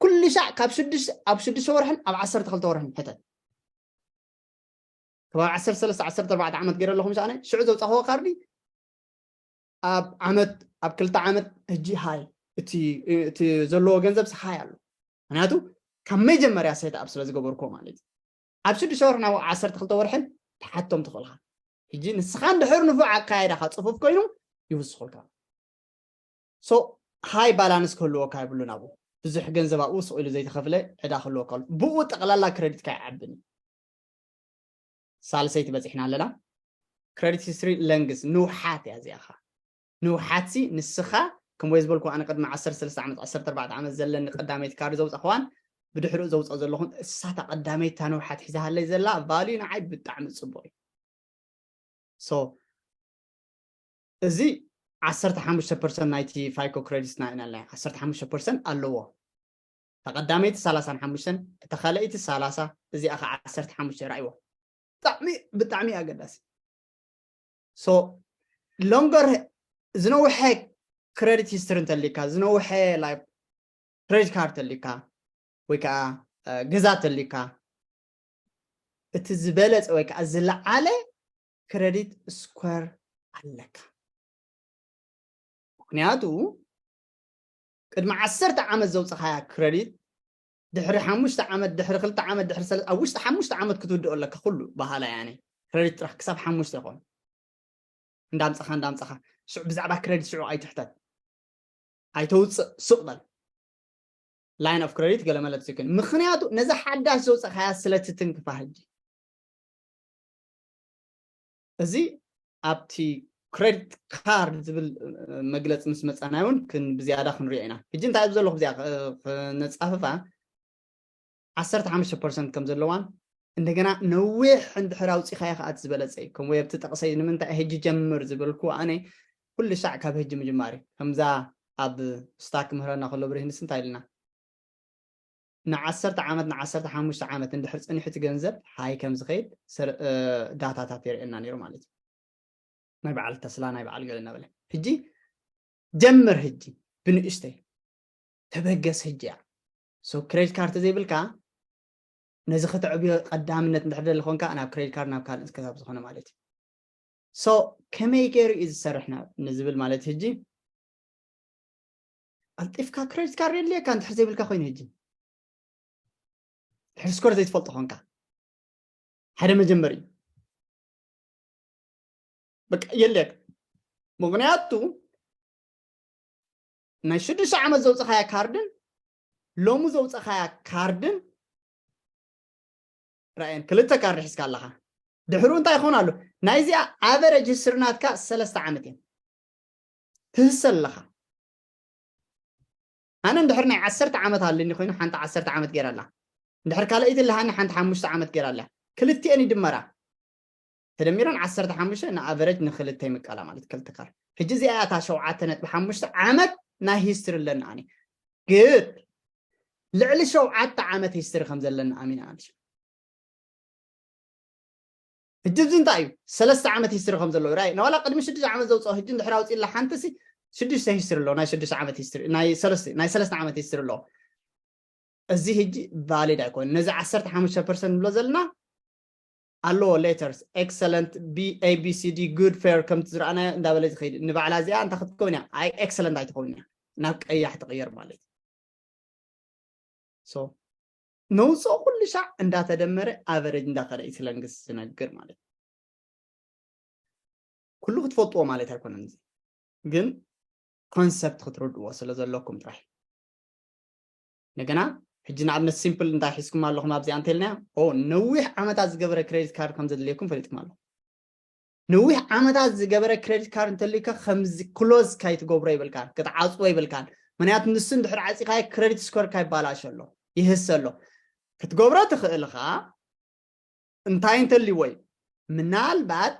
ኩሉ ሻዕ ካብ ሽዱሽተ፣ ኣብ ሽዱሽተ ወርሕን ኣብ ዓሰርተ ክልተ ወርሕን ሕተት። ከባቢ ዓሰርተ ሰለስተ ዓሰርተ ኣርባዕተ ዓመት ገይረ ኣለኹ ምሻነ፣ ሽዑ ዘውፃኽዎ ካርዲ ኣብ ዓመት፣ ኣብ ክልተ ዓመት ሕጂ ሃይ፣ እቲ፣ እቲ ዘለዎ ገንዘብ ሃይ ኣሎ። ምክንያቱ ካብ መጀመርያ ሴት ኣፕ ስለ ዝገበርኩዎ ማለት እዩ። ኣብ ሽዱሽተ ወርሒ ናብ ዓሰርተ ክልተ ወርሕን ትሓቶም ትኽእልካ። ሕጂ ንስኻ እንድሕር ንፉዕ ኣካየዳኻ ጽፉፍ ኮይኑ ይውስኹልካ። ሶ ሃይ ባላንስ ክህልወካ የብሉን። ኣብኡ ብዙሕ ገንዘብ ኣብኡ ስቕ ኢሉ ዘይተኸፍለ ዕዳ ክህልወካ ኣሎ። ብኡ ጠቕላላ ክሬዲትካ ይዓብን እዩ። ሳልሰይቲ በፂሕና ኣለና። ክሬዲት ሂስትሪ ለንግዝ፣ ንውሓት እያ እዚኣኻ። ንውሓትሲ ንስኻ፣ ከም ወይ ዝበልኩ ኣነ ቅድሚ ዓሰርተ ሰለስተ ዓመት፣ ዓሰርተ ኣርባዕተ ዓመት ዘለኒ ቀዳመይቲ ካርድ ዘውፃእኽዋን ብድሕሪኡ ዘውፅኦ ዘለኹን፣ እሳታ ቀዳመይታ ንውሓት ሒዛሃለይ ዘላ ቫልዩ ንዓይ ብጣዕሚ ፅቡቕ እዩ። ሶ እዚ ዓሰርተ ሓሙሽተ ፐርሰንት ናይቲ ፋይኮ ክሬዲትና ኢና ኣለና። ዓሰርተ ሓሙሽተ ፐርሰንት ኣለዎ። እታ ቀዳመይቲ ሰላሳን ሓሙሽተን፣ እታ ካልኣይቲ ሰላሳ፣ እዚኣ ኸዓ ዓሰርተ ሓሙሽተ፣ ራእይዎ። ብጣዕሚ፣ ብጣዕሚ ኣገዳሲ። ሶ ሎንገር፣ ዝነውሐ ክሬዲት ሂስትሪ እንተሊካ፣ ዝነውሐ፣ ላይክ፣ ክሬዲት ካርድ ተሊካ፣ ወይ ከዓ፣ እ፣ ገዛ ተሊካ፣ እቲ ዝበለጸ ወይ ከዓ ዝለዓለ ክሬዲት ስኮር ኣለካ። ምክንያቱ ቅድሚ ዓሰርተ ዓመት ዘውፅኻያ ክሬዲት ድሕሪ ሓሙሽተ ዓመት፣ ድሕሪ ክልተ ዓመት፣ ድሕሪ ሰለስተ፣ ኣብ ውሽጢ ሓሙሽተ ዓመት ክትውድኦ ኣለካ። ኩሉ በሃላ ያኔ ክሬዲት ጥራሕ ክሳብ ሓሙሽተ ይኾን። እንዳምፀኻ፣ እንዳምፀኻ። ሽዑ ብዛዕባ ክሬዲት ሽዑ ኣይትሕተት። ኣይተውፅእ፣ ስቕ በል። ላይን ኦፍ ክሬዲት ገለ መለት ይኮን። ምክንያቱ ነዛ ሓዳሽ ዘውፅኻያ ስለ ትትንክፋ ሕጂ። እዚ ኣብቲ ክሬዲት ካርድ ዝብል፣ እ፣ መግለፂ ምስ መፀና እውን ክን-፣ ብዝያዳ ክንሪኦ ኢና። ሕጂ እንታይ ኣብ ዘለኹ ብዚኣ ክ-፣ ክነፃፍፋ ዓሰርተ ሓሙሽተ ፐርሰንት ከም ዘለዋን እንደገና ነዊሕ እንድሕር ኣውፂኻዮ ከዓ እቲ ዝበለፀ እዩ። ከም ወይ ኣብቲ ጠቕሰይ ንምንታይ ሕጂ ጀምር ዝበልኩ ኣነ ኩሉ ሻዕ ካብ ሕጂ ምጅማር እዩ። ከምዛ ኣብ ስታክ ምህረና ከሎ ብርሂንስ እንታይ ኢልና? ንዓሰርተ ዓመት፣ ንዓሰርተ ሓሙሽተ ዓመት እንድሕር ጸኒሑ እቲ ገንዘብ ሃይ ከም ዝኸይድ ሰር-፣ እ፣ ዳታታት የርእየና ነይሩ ማለት እዩ። ናይ በዓል ተስላ፣ ናይ በዓል ገለ እናበለ። ሕጂ ጀምር፣ ሕጂ ብንእሽተይ ተበገስ፣ ሕጂ እያ። ሶ ክሬዲት ካርድ ዘይብልካ ነዚ ከተዕብዮ ቀዳምነት እንድሕር ደሊ ኮንካ ናብ ክሬዲት ካርድ፣ ናብ ካልእ ክሳብ ዝኾነ ማለት እዩ። ሶ ከመይ ገይሩ እዩ ዝሰርሕ ና-፣ ንዝብል ማለት ሕጂ ቀልጢፍካ ክሬዲት ካርድ የድልየካ እንድሕር ዘይብልካ ኮይኑ ሕጂ። ድሕሪ ስኮር ዘይትፈልጦ ኮንካ ሓደ መጀመሪ እዩ። በቃ የድልየካ። ምኽንያቱ ናይ ሽዱሽተ ዓመት ዘውፅኻያ ካርድን ሎሚ ዘውፅኻያ ካርድን ራእየን ክልተ ካርድ ሒዝካ ኣለኻ። ድሕሩ እንታይ ይኾን ኣሎ? ናይዚኣ ኣቨረጅ ሂስትሪ ናትካ ሰለስተ ዓመት እየን። ትህሰ ኣለኻ። ኣነ እንድሕር ናይ ዓሰርተ ዓመት ኣለኒ ኮይኑ ሓንቲ ዓሰርተ ዓመት ገይራ ኣላ። እንድሕር ካልኣይቲ ኣለሃኒ ሓንቲ ሓሙሽተ ዓመት ገይራ ኣላ። ክልቲኤን ይድመራ። ተደሚረን ዓሰርተ ሓሙሽተ ንኣቨረጅ ንክልተ ይምቀላ ማለት ክልተ ካርድ። ሕጂ እዚኣ እያ እታ ሸውዓተ ነጥቢ ሓሙሽተ ዓመት ናይ ሂስትሪ ኣለኒ ኣነ። ግን ልዕሊ ሸውዓተ ዓመት ሂስትሪ ከም ዘለና ኣሚና ኣልሽ። ሕጂ እዚ እንታይ እዩ? ሰለስተ ዓመት ሂስትሪ ከም ዘለዎ ራይ ንዋላ ቅድሚ ሽዱሽተ ዓመት ዘውፅኦ ሕጂ እንድሕር ኣውፅእላ ሓንቲ ሲ ሽዱሽተ ሂስትሪ ኣሎ። ናይ ሽዱሽተ ዓመት ሂስትሪ ናይ ሰለስተ ናይ ሰለስተ ዓመት ሂስትሪ ኣሎ። እዚ ሕጂ ቫሊድ ኣይኮነ። ነዚ ዓሰርተ ሓሙሽተ ፐርሰንት ንብሎ ዘለና ኣለዎ ሌተርስ ኤክሰለንት፣ ቢ ኤ ቢ ሲ ዲ፣ ጉድ፣ ፌር ከምቲ ዝረኣናዮ እንዳበለ ዝኸይድ። ንባዕላ እዚኣ እንታይ ክትከውን እያ? ኣይ ኤክሰለንት ኣይትኸውን እያ፣ ናብ ቀያሕ ትቕየር ማለት እዩ። ሶ ነውፅኦ ኩሉ ሻዕ እንዳተደመረ ኣቨሬጅ እንዳኸደ እዩ ስለንግስ ዝነግር ማለት እዩ። ኩሉ ክትፈልጥዎ ማለት ኣይኮነን፣ እዚ ግን ኮንሰፕት ክትርድዎ ስለ ዘለኩም ጥራሕ። እንደገና ሕጂ ንኣብነት ሲምፕል እንታይ ሒዝኩም ኣለኹም ኣብዚኣ እንተልናያ? ኦ ነዊሕ ዓመታት ዝገበረ ክሬዲት ካርድ ከም ዘድልየኩም ፈሊጥኩም ኣለኹም። ነዊሕ ዓመታት ዝገበረ ክሬዲት ካርድ እንተልዩካ ከምዚ ክሎዝ ካይትገብሮ ይብልካን ክትዓፅዎ ይብልካን። ምክንያቱ ንሱ እንድሕር ዓፂኻዮ ክሬዲት ስኮር ካይባላሽ ኣሎ፣ ይህሰ ኣሎ። ክትገብሮ ትኽእል ኻ እንታይ እንተልይዎ እዩ? ምናልባት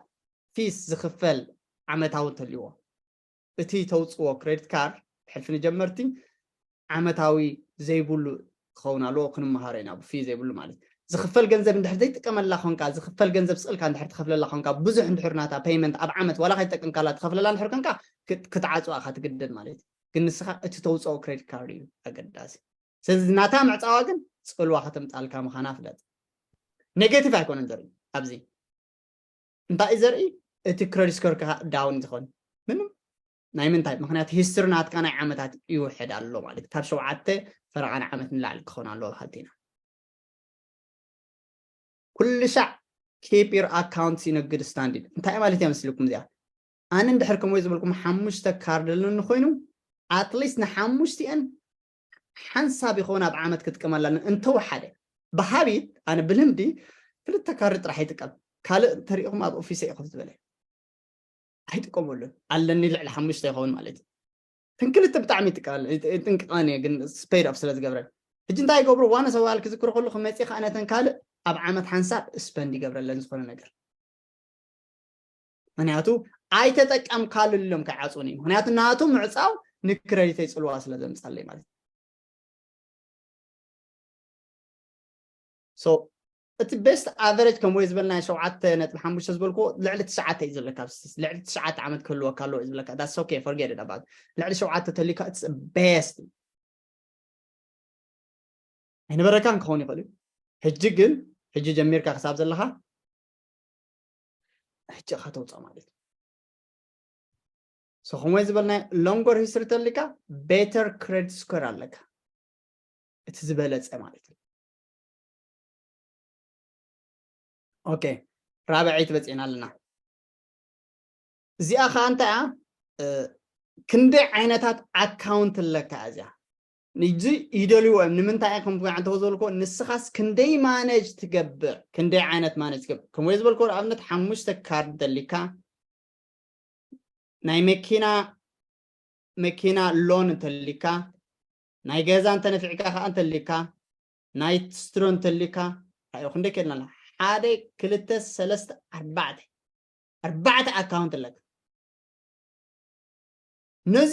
ፊስ ዝኽፈል ዓመታዊ እንተልይዎ፣ እቲ ተውፅዎ ክሬዲት ካርድ ሕልፊ ንጀመርቲ ዓመታዊ ዘይብሉ ክኸውን ኣለዎ። ክንመሃሮ ኢና ብፊ ዘይብሉ ማለት ዝኽፈል ገንዘብ እንድሕር ዘይጥቀመላ ኮንካ፣ ዝኽፈል ገንዘብ ስቕልካ እንድሕር ትኸፍለላ ኮንካ፣ ብዙሕ እንድሕር ናታ ፔይመንት ኣብ ዓመት ዋላ ከይጠቀምካላ ትኸፍለላ እንድሕር ኮንካ ክት- ክትዓፅዋ ኢኻ ትግደድ ማለት እዩ። ግን ንስኻ እቲ ተውፅኦ ክሬዲት ካርድ እዩ ኣገዳሲ። ስለዚ ናታ ምዕፃዋ ግን ፅልዋ ከተምፃልካ ምዃና ፍለጥ። ኔጌቲቭ ኣይኮነን ዘርኢ ኣብዚ እንታይ እዩ ዘርኢ? እቲ ክሬዲት ስኮር ዳውን ዝኸውን ምንም ናይ ምንታይ? ምክንያቱ ሂስትሪ ናትካ ናይ ዓመታት ይውሕድ ኣሎ ማለት ካብ ሸውዓተ ፈረቓ ንዓመት ንላዕሊ ክኸውን ኣለዎ በሃልቲ ኢና። ኩሉ ሻዕ ኪፕ ዩር ኣካውንትስ ኢን ጉድ ስታንዲንግ እንታይ ማለት እያ መስልኩም እዚኣ? ኣነ እንድሕር ከምኡ ዝበልኩም ሓሙሽተ ካርድ ኣለኒ ኮይኑ ኣትሊስት ንሓሙሽቲአን ሓንሳብ ይኸውን ኣብ ዓመት ክጥቀመላ ኣለኒ። እንተወሓደ ብሃቢት ኣነ ብልምዲ ክልተ ካርድ ጥራሕ ይጥቀም። ካልእ እንተሪኢኹም ኣብ ኦፊሰ እዩ ኮፍ ዝበለ ኣይጥቀመሉን። ኣለኒ ልዕሊ ሓሙሽተ ይኸውን ማለት እዩ። እተን ክልተ ብጣዕሚ ይጥቀመለን፣ ይጥ- ይጥንቅቐን እየ፣ ግን ስፔድ ኦፍ ስለ ዝገብረን። ሕጂ እንታይ ይገብሩ? ዋና ሰዋል ክዝክሮ ከለኹ መፂእ ከዓ ነተን ካልእ ኣብ ዓመት ሓንሳብ ስፐንድ ይገብረለን ዝኾነ ነገር። ምክንያቱ ኣይተጠቀምካሉሎም ከይዓፅውኒ እዩ። ምክንያቱ ናቱ ምዕፃው ንክረዲተይ ፅልዋ ስለ ዘምፃለይ ማለት እዩ። So እቲ ቤስት ኣቨሬጅ ከም ወይ ዝበልና ሸውዓተ ነጥቢ ሓሙሽተ ዝበልኩዎ ልዕሊ ትሽዓተ እዩ ዘለካ። ልዕሊ ትሽዓተ ዓመት ክህልወካ ኣለዎ እዩ ዝብለካ። That's okay, forget it about ልዕሊ ሸውዓተ ተልዩካ it's best። ኣይነበረካን ክኸውን ይኽእል እዩ። ሕጂ ግን ሕጂ ጀሚርካ ክሳብ ዘለኻ ሕጂ ኢኻ ተውፅኦ ማለት እዩ። So ከምኡ ዝበልናዮ ሎንገር ሂስትሪ ተልካ ቤተር ክሬዲት ስኮር ኣለካ፣ እቲ ዝበለፀ ማለት እዩ። ኦኬ፣ ራብዐይቲ በፂዕና ኣለና። እዚኣ ከዓ እንታይ እያ? ክንደይ ዓይነታት ኣካውንት ኣለካ እዚኣ? ንዚ ይደልዎ እዮም። ንምንታይ እዮም ከምዚ ዓይነት ተወዘልኮ? ንስኻስ ክንደይ ማነጅ ትገብር? ክንደይ ዓይነት ማነጅ ትገብር? ከምኡ ዝበልኮ ኣብነት ሓሙሽተ ካርድ እንተሊካ ናይ መኪና መኪና ሎን እንተሊካ ናይ ገዛ እንተነፊዕካ ከዓ እንተሊካ ናይ ስትሮ እንተሊካ ኣዮ ክንደይ ከድና ሓደ ክልተ ሰለስተ ኣርባዕተ ኣርባዕተ ኣካውንት ኣለካ። ነዚ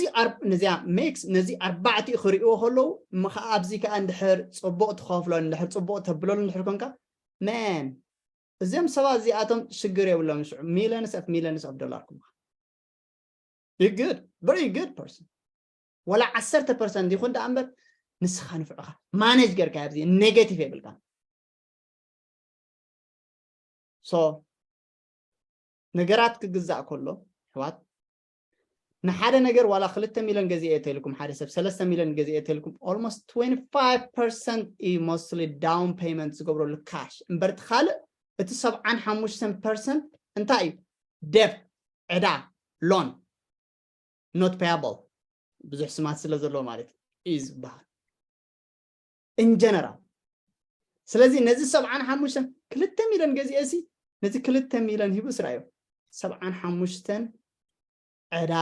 ነዚኣ ሜክስ ነዚ ኣርባዕቲኡ ክርእይዎ ከለዉ ምኸዓ ኣብዚ ከዓ እንድሕር ፅቡቕ ትኸፍሎን እንድሕር ፅቡቕ ተብሎን እንድሕር ኮንካ መን እዚኦም ሰባት እዚኣቶም ሽግር የብሎም። ሽዑ ሚሊዮንስ ኦፍ ሚሊዮንስ ኦፍ ዶላር ኩምካ good very good person ወላ ዓሰርተ ፐርሰንት ይኹን ደኣ እምበር ንስኻ ንፍዕኻ ማኔጅ ጌርካ ኣብዚ ኔጌቲቭ የብልካ። So ነገራት ክግዛእ ከሎ ኣሕዋት ንሓደ ነገር ዋላ ክልተ ሚሊዮን ገዚኤ ተልኩም ሓደ ሰብ ሰለስተ ሚሊዮን ገዚኤ ተልኩም almost twenty five percent እዩ mostly down payment ዝገብረሉ ካሽ እምበር እቲ ካልእ እቲ ሰብዓን ሓሙሽተን ፐርሰንት እንታይ እዩ? ደብት ዕዳ ሎን not payable ብዙሕ ስማት ስለ ዘለዎ ማለት እዩ ዝበሃል in general። ስለዚ ነዚ ሰብዓን ሓሙሽተን ክልተ ሚሊዮን ገዚኤ ሲ ነዚ ክልተ ሚሊዮን ሂቡ ስራዮ ሰብዓን ሓሙሽተን ዕዳ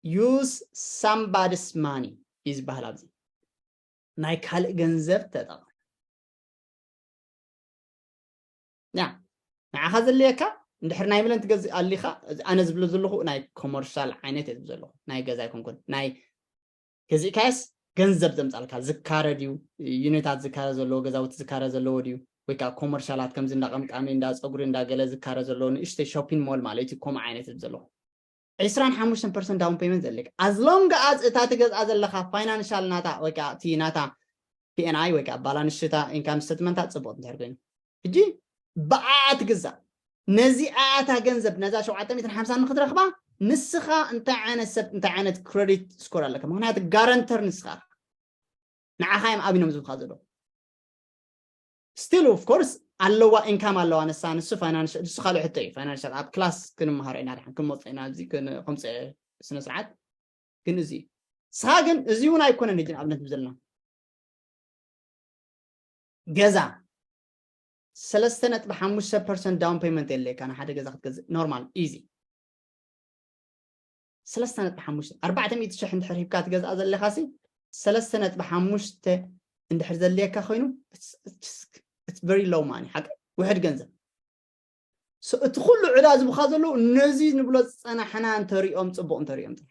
use somebody's money እዩ ዝበሃል ኣብዚ ናይ ካልእ ገንዘብ ተጠቐም ያ ንዓኻ ዘድልየካ እንድሕር ናይ ሚለን ትገዝእ ኣሊኻ ኣነ ዝብሎ ዘለኹ ናይ ኮመርሻል ዓይነት እየ ዝብ ዘለኹ ናይ ገዛ ኣይኮንኩን ናይ ገዚእካየስ ገንዘብ ዘምፃልካ ዝካረ ድዩ? ዩኒታት ዝካረ ዘለዎ፣ ገዛውቲ ዝካረ ዘለዎ ድዩ? ወይ ከዓ ኮመርሻላት ከምዚ እንዳ ቀምቃሚ፣ እንዳ ፀጉሪ፣ እንዳ ገለ ዝካረ ዘለዎ ንእሽተይ ሾፒን ሞል ማለት እዩ። ከምኡ ዓይነት እዩ ዘለዎ። ዕስራን ሓሙሽተን ፐርሰንት ዳውን ፔመንት ዘለካ፣ as long as እታ ትገዝኣ ዘለካ ፋይናንሻል ናታ ወይ ከዓ እቲ ናታ ፒኤንኣይ ወይ ከዓ ባላንስ ሽታ ኢንካም ስተትመንታ ፅቡቅ እንድሕር ኮይኑ፣ ሕጂ ብኣኣ ትግዛእ። ነዚ ኣኣታ ገንዘብ፣ ነዛ ሸውዓተ ሚእትን ሓምሳን ንክትረክባ፣ ንስኻ እንታይ ዓይነት ሰብ፣ እንታይ ዓይነት ክረዲት ስኮር ኣለካ? ምክንያቱ ጋረንተር ንስኻ ኢኻ። ንዓኻ እዮም ኣሚኖም ዝብካ ዘለዉ። ስቲል ኦፍ ኮርስ ኣለዋ፣ ኢንካም ኣለዋ፣ ንሳ፣ ንሱ ፋይናንሻል፣ ንሱ ካልእ ሕቶ እዩ። ፋይናንሻል ኣብ ክላስ ክንመሃሮ ኢና፣ ድሓን ክንመፅእ ኢና፣ ኣብዚ ክን-፣ ከምፅእ ስነ ስርዓት ግን እዚ እዩ። ንስኻ ግን እዚ እውን ኣይኮነን። ሕጂ ንኣብነት ዘለና ገዛ ሰለስተ ነጥቢ ሓሙሽተ ፐርሰንት ዳውን ፔመንት የድልየካ ንሓደ ገዛ ክትገዝእ፣ ኖርማል፣ ኢዚ። ሰለስተ ነጥቢ ሓሙሽተ፣ ኣርባዕተ ሚእቲ ሽሕ እንድሕር ሂብካ ትገዝኣ ዘለኻ ሲ፣ ሰለስተ ነጥቢ ሓሙሽተ እንድሕር ዘድልየካ ኮይኑ፣ it's very low money፣ ሓቂ ውሕድ ገንዘብ። So እቲ ኩሉ ዕዳ ዝብካ ዘለዉ ነዚ ንብሎ ዝፀናሕና እንተሪኦም፣ ፅቡቅ እንተሪኦም ጥራሕ።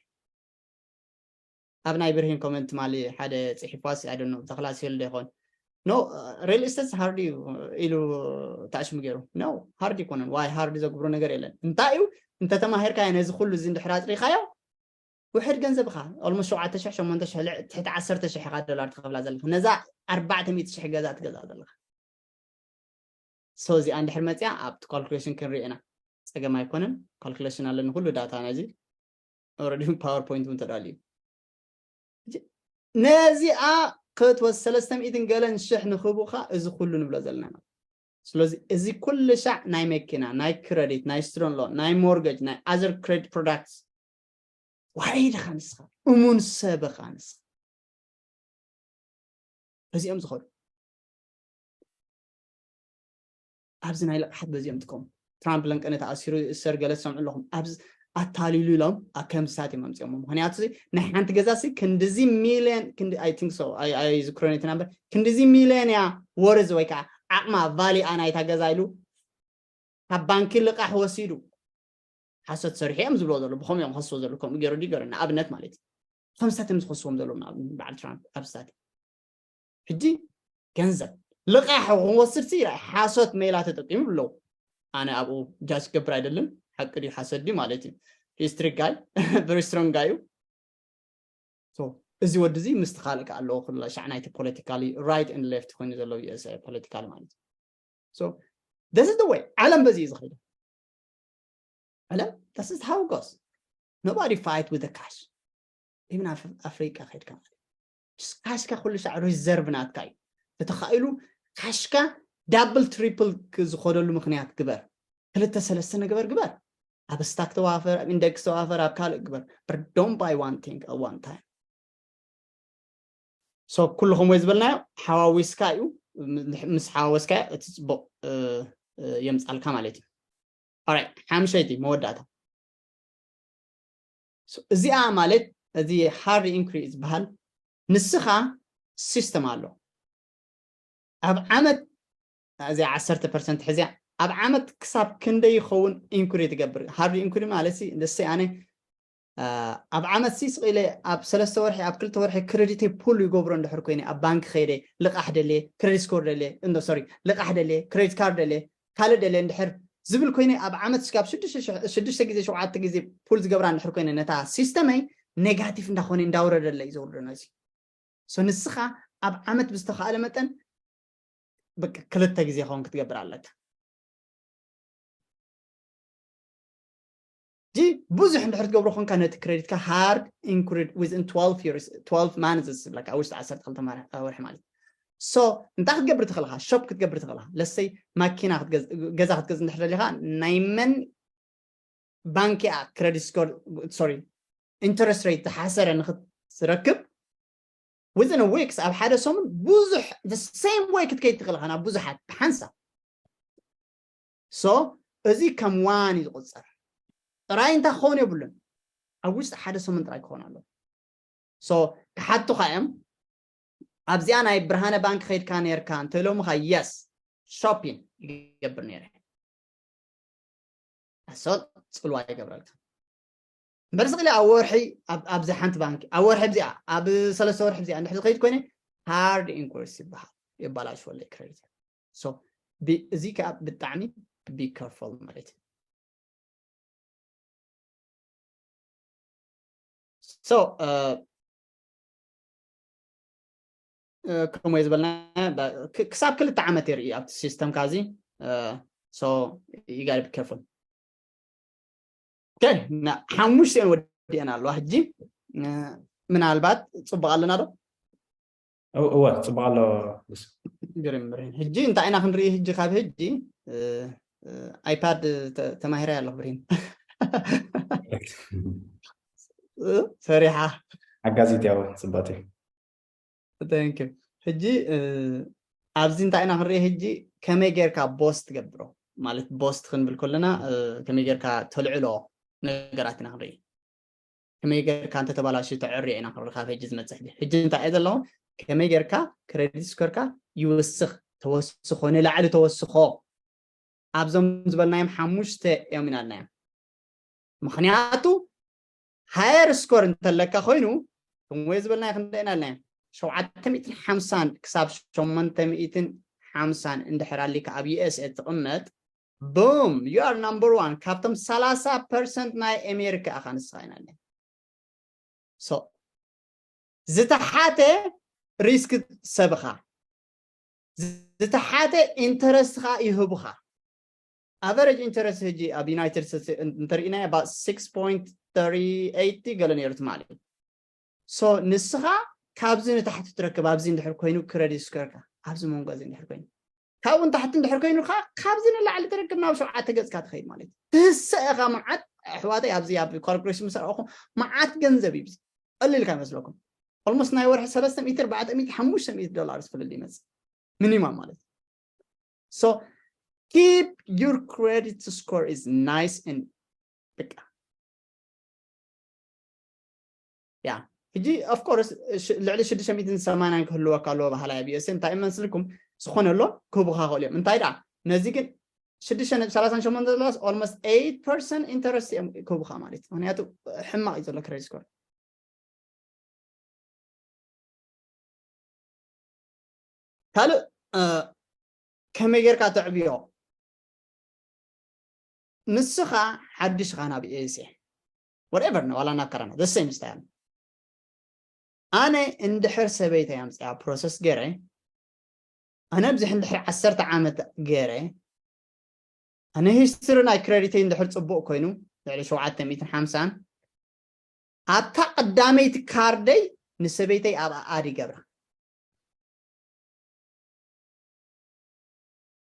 ኣብ ናይ ብርሂን ኮመንት ማሊ ሓደ ፅሒፏስ፣ I don't know፣ ተኽላ ሲል ዶ ይኾን? No, ሪል ስቴት ሃርድ እዩ ኢሉ ታሽሙ ገይሩ። No, ሃርድ ይኮነን። ዋይ ሃርድ ዘግብሮ ነገር የለን። እንታይ እዩ? እንተተማሂርካዮ ነዚ ኩሉ እዚ እንድሕር ኣፅሪኻዮ፣ ውሕድ ገንዘብኻ፣ ኦልሞስት ሸውዓተ ሽሕ፣ ሸሞንተ ሽሕ፣ ልዕ-፣ ትሕቲ ዓሰርተ ሽሕ ኢኻ ዶላር ትኸፍላ ዘለኻ። ነዛ ኣርባዕተ ሚእቲ ሽሕ ገዛ ትገዝኣ ዘለኻ። So እዚኣ እንድሕር መፅያ ኣብቲ ካልኩሌሽን ክንሪኦ ኢና። ፀገም ኣይኮነን። ካልኩሌሽን ኣለኒ፣ ኩሉ ዳታ ናይዚ ኦልሬዲ ፓወርፖይንት እውን ተዳልዩ። ነዚኣ ክትወስ ሰለስተ ሚእትን ገለን ሽሕ ንክህቡኻ እዚ ኩሉ ንብሎ ዘለና ነው። ስለዚ እዚ ኩሉ ሻዕ ናይ መኪና፣ ናይ ክረዲት፣ ናይ ስቱደንት ሎን፣ ናይ ሞርገጅ፣ ናይ ኣዘር ክሬዲት ፕሮዳክትስ፣ ዋዒ ድኻ ንስኻ? እሙን ሰብ ኻ ንስኻ? በዚኦም ዝኸዱ ኣብዚ ናይ ልቕሓት በዚኦም ትከሙ። ትራምፕ ለንቀነ ተኣሲሩ፣ እሰር ገለ ትሰምዑ ኣለኹም። ኣብዚ ኣታሊሉ ኢሎም ኣብ ከምስታት እዮም ኣምፅኦሞ። ምክንያቱ እዚ ናይ ሓንቲ ገዛ ሲ ክንድዚ ሚልዮን፣ ክንዲ፣ I think so፣ ኣይ-፣ ኣይዝክሮን እቲ ናምበር፣ ክንድዚ ሚልዮን እያ ወርዝ ወይ ከዓ ዓቕማ፣ ቫሊኣ ናይታ ገዛ ኢሉ ካብ ባንኪ ልቓሕ ወሲዱ ሓሶት ሰሪሑ እዮም ዝብሎ ዘሎ። ብኸምኡ እዮም ከስዎ ዘሎ። ከምኡ ገይሩ ድዩ ገይሩ? ንኣብነት ማለት እዩ። ከምስታት እዮም ዝኸስዎም ዘለዉ፣ ንኣብነት በዓል ትራምፕ ኣብ ስታት። ሕጂ ገንዘብ ልቓሕ ክንወስድ ሲ ሓሶት ሜላ ተጠቂሙ ብለው። ኣነ ኣብኡ ጃጅ ክገብር ኣይደልን። ሓቂ ድዩ ሓሰት ድዩ ማለት እዩ። ሂስትሪ ጋይ፣ ቨሪ ስትሮንግ ጋይ እዩ። So እዚ ወዲ እዚ ምስቲ ካልእ ከኣ ኣለዎ፣ ኩላ ሻዕ ናይቲ ፖለቲካሊ ራይት ኤንድ ሌፍት ኮይኑ ዘሎ ዩ ኤስ ኤ ፖለቲካሊ ማለት እዩ። So this is the way። ዓለም በዚ እዩ ዝኸይዱ። ዓለም this is how it goes። Nobody fight with the cash። ኢቭን ኣፍ-፣ ኣፍሪቃ ከይድካ ማለት እዩ። ካሽካ ኩሉ ሻዕ ሪዘርቭ ናትካ እዩ። እንተተኻኢሉ ካሽካ ዳብል ትሪፕል ክ-፣ ዝኸደሉ ምኽንያት ግበር። ክልተ ሰለስተ ነገር ግበር። ኣብ ስታክ ተዋፈር፣ ኣብ ኢንደክስ ተዋፈር፣ ኣብ ካልእ ግበር። But don't buy one thing at one time። So ኩልኹም ወይ ዝበልናዮ ሓዋዊስካ እዩ። ም-፣ ምስ ሓዋወስካዮ እቲ ጽቡቕ፣ እ፣ እ፣ የምጻልካ ማለት እዩ። ኦራይት፣ ሓምሸይቲ መወዳእታ። So እዚኣ ማለት እዚ ሃርድ ኢንኩሪ ዝበሃል ንስኻ ሲስተም ኣሎ። ኣብ ዓመት እዚኣ ዓሰርተ ፐርሰንት ሕዚያ ኣብ ዓመት ክሳብ ክንደይ ይኸውን ኢንኩሪ ትገብር? ሃርድ ኢንኩሪ ማለት ሲ፣ ደሰይ ኣነ፣ አ፣ ኣብ ዓመት ሲ ስቕ ኢለ ኣብ ሰለስተ ወርሒ፣ ኣብ ክልተ ወርሒ ክረዲተይ ፑል ይገብሮ እንድሕር ኮይነ፣ ኣብ ባንክ ከይደ ልቓሕ ደልየ፣ ክረዲት ስኮር ደልየ፣ እንዶ፣ ሶሪ፣ ልቓሕ ደልየ፣ ክሬዲት ካርድ ደልየ፣ ካልእ ደልየ እንድሕር ዝብል ኮይነ፣ ኣብ ዓመት እስካብ ሽዱሽተ ሽሕ፣ ሽዱሽተ ግዜ ሸውዓተ ግዜ ፑል ዝገብራ እንድሕር ኮይነ፣ ነታ ሲስተመይ ኔጋቲቭ እንዳኾነ እንዳወረደለይ ዘውርዶ ነዚ። So ንስኻ ኣብ ዓመት ብዝተኻእለ መጠን በቃ ክልተ ግዜ ኸውን ክትገብር ኣለካ። ጂ ብዙሕ እንድሕር ትገብሮ ኮንካ ነቲ ክሬዲትካ ሃርድ ኢንኩሪድ within twelve years፣ twelve months ዝብለካ ኣብ ውሽጢ ዓሰርተ ክልተ ማር-፣ ወርሒ ማለት እዩ። So እንታይ ክትገብር ትኽእል ኢኻ? ሾፕ ክትገብር ትኽእል ኢኻ። ለሰይ ማኪና ክትገዝ-፣ ገዛ ክትገዝ እንድሕር ደሊኻ ናይ መን ባንክ እያ ክሬዲት ስኮር፣ ሶሪ፣ ኢንተረስት ሬት ዝሓሰረ ንክትረክብ within a weeks፣ ኣብ ሓደ ሰሙን ብዙሕ the same way ክትከይድ ትኽእል ኢኻ ናብ ብዙሓት ብሓንሳብ። So እዚ ከም ዋን እዩ ዝቁፀር። ጥራይ እንታይ ክኸውን የብሉን፣ ኣብ ውሽጢ ሓደ ሰሙን ጥራይ ክኸውን ኣለዎ። So ክሓቱኻ እዮም፣ ኣብዚኣ ናይ ብርሃነ ባንክ ከይድካ ነርካ እንተኢሎምኻ፣ የስ ሾፒን ይገብር ነይረ። So ጽልዋ ይገብረልካ። እምበር ስቕሊ ኣብ ወርሒ ኣብ- ኣብዚ ሓንቲ ባንኪ ኣብ ወርሒ እዚኣ ኣብ ሰለስተ ወርሒ እዚኣ እንድሕር ዝኸይድ ኮይነ ሃርድ ኢንኮርስ ይበሃል፣ የባላሽወለይ ክሬዲት። So እዚ ከዓ ብጣዕሚ ቢ ካርፉል ማለት እዩ። So ከምኡ ዝበልና ክሳብ ክልተ ዓመት የርኢ ኣብቲ ሲስተም ካዚ። So you gotta be careful። ሓሙሽተን ወዲአን ኣለዋ ሕጂ። ምናልባት ፅቡቅ ኣለና ዶ? እወ ፅቡቅ ኣሎ። ግርም ብሬን። ሕጂ እንታይ ኢና ክንርኢ? ሕጂ ካብ ሕጂ ኣይፓድ ተማሂረ ኣለኹ ብሬን። ሰሪሓ ሓጋዚት ያው ፅባቴ። ሕጂ ኣብዚ እንታይ ኢና ክንርኢ? ሕጂ ከመይ ጌርካ ቦስት ትገብሮ ማለት ቦስት ክንብል ከለና ከመይ ጌርካ ተልዕሎ ነገራት ኢና ክንርኢ። ከመይ ጌርካ እንተተባላሽ ተዕርዮ ኢና ክንርኢ ካብ ሕጂ ዝመፅእ። ሕጂ እንታይ እየ ዘለኹ? ከመይ ጌርካ ክሬዲት ስኮርካ ይወስኽ፣ ተወስኾ፣ ንላዕሊ ተወስኾ። ኣብዞም ዝበልናዮም ሓሙሽተ እዮም ኢና ልናዮም። ምክንያቱ ሃየር ስኮር እንተለካ ኮይኑ፣ ከምወይ ዝበልናዮ ክንደይ ኢና ልናዮም? ሸውዓተ ሚእትን ሓምሳን ክሳብ ሸሞንተ ሚእትን ሓምሳን እንድሕር ኣሊካ ኣብ ዩኤስኤ ትቕመጥ፣ ቡም፣ you are number one። ካብቶም ሰላሳ ፐርሰንት ናይ ኣሜሪካ ኢኻ ንስኻ ኢና ልናዮም። So ዝተሓተ ሪስክ ሰብኻ ዝተሓተ ኢንተረስት ኻ ይህቡኻ። ኣቨሬጅ ኢንተረስት ሕጂ ኣብ ዩናይትድ ስቴትስ እንተሪእናዮ about six point three eight ገለ ነይሩ ትማሊ። So ንስኻ ካብዚ ንታሕቲ ትረክብ፣ ኣብዚ እንድሕር ኮይኑ ክሬዲት ስኮርካ ኣብዚ መንጎ እዚ እንድሕር ኮይኑ ካብኡ ንታሕቲ እንድሕር ኮይኑ ከዓ ካብዚ ንላዕሊ ትረክብ ናብ ሸውዓተ ገፅካ ትኸይድ ማለት እዩ። ትህሰ ኢኻ መዓት ኣሕዋተይ፣ ኣብዚ ኣብ ካልኩሌሽን ምስ ረኣኹ መዓት ገንዘብ እዩ። ቀሊል ካብ ይመስለኩም ኦልሞስት ናይ ወርሒ ሰለስተ ሚእቲ ኣርባዕተ ሚእቲ ሓሙሽተ ሚእቲ ዶላር ዝፍልል ይመፅእ ሚኒማም ማለት እዩ። So keep your credit score is nice and በቃ ያ ሕጂ of course ልዕሊ ሽዱሽተ ሚእትን ሰማንያን ክህልወካ ኣለዎ ባህላ ቢኤስ እንታይ መስልኩም ዝኾነ ኣሎ ክህቡኻ ክእሉ እዮም። እንታይ ደኣ ነዚ ግን ሽዱሽተ ነጥቢ ሰላሳን ሸሞንተን ዘለዋስ almost eight percent interest እዮም ክህቡኻ ማለት እዩ። ምክንያቱ ሕማቕ እዩ ዘሎ ክሬዲት ስኮር። ካልእ ከመይ ጌርካ ተዕብዮ? ንስኻ ሓድሽ ኻ ናብ ኤስኤ whatever ነው ዋላ ናብ ካናዳ the same style። ኣነ እንድሕር ሰበይተይ ኣምፅኣ ፕሮሰስ ገይረ ኣነ ኣብዚ እንድሕር ዓሰርተ ዓመት ገይረ ኣነ ሂስትሪ ናይ ክሬዲተይ እንድሕር ፅቡቅ ኮይኑ ልዕሊ ሸውዓተ ሚእትን ሓምሳን ኣብታ ቀዳመይቲ ካርደይ ንሰበይተይ ኣብኣ ኣድ ይገብራ።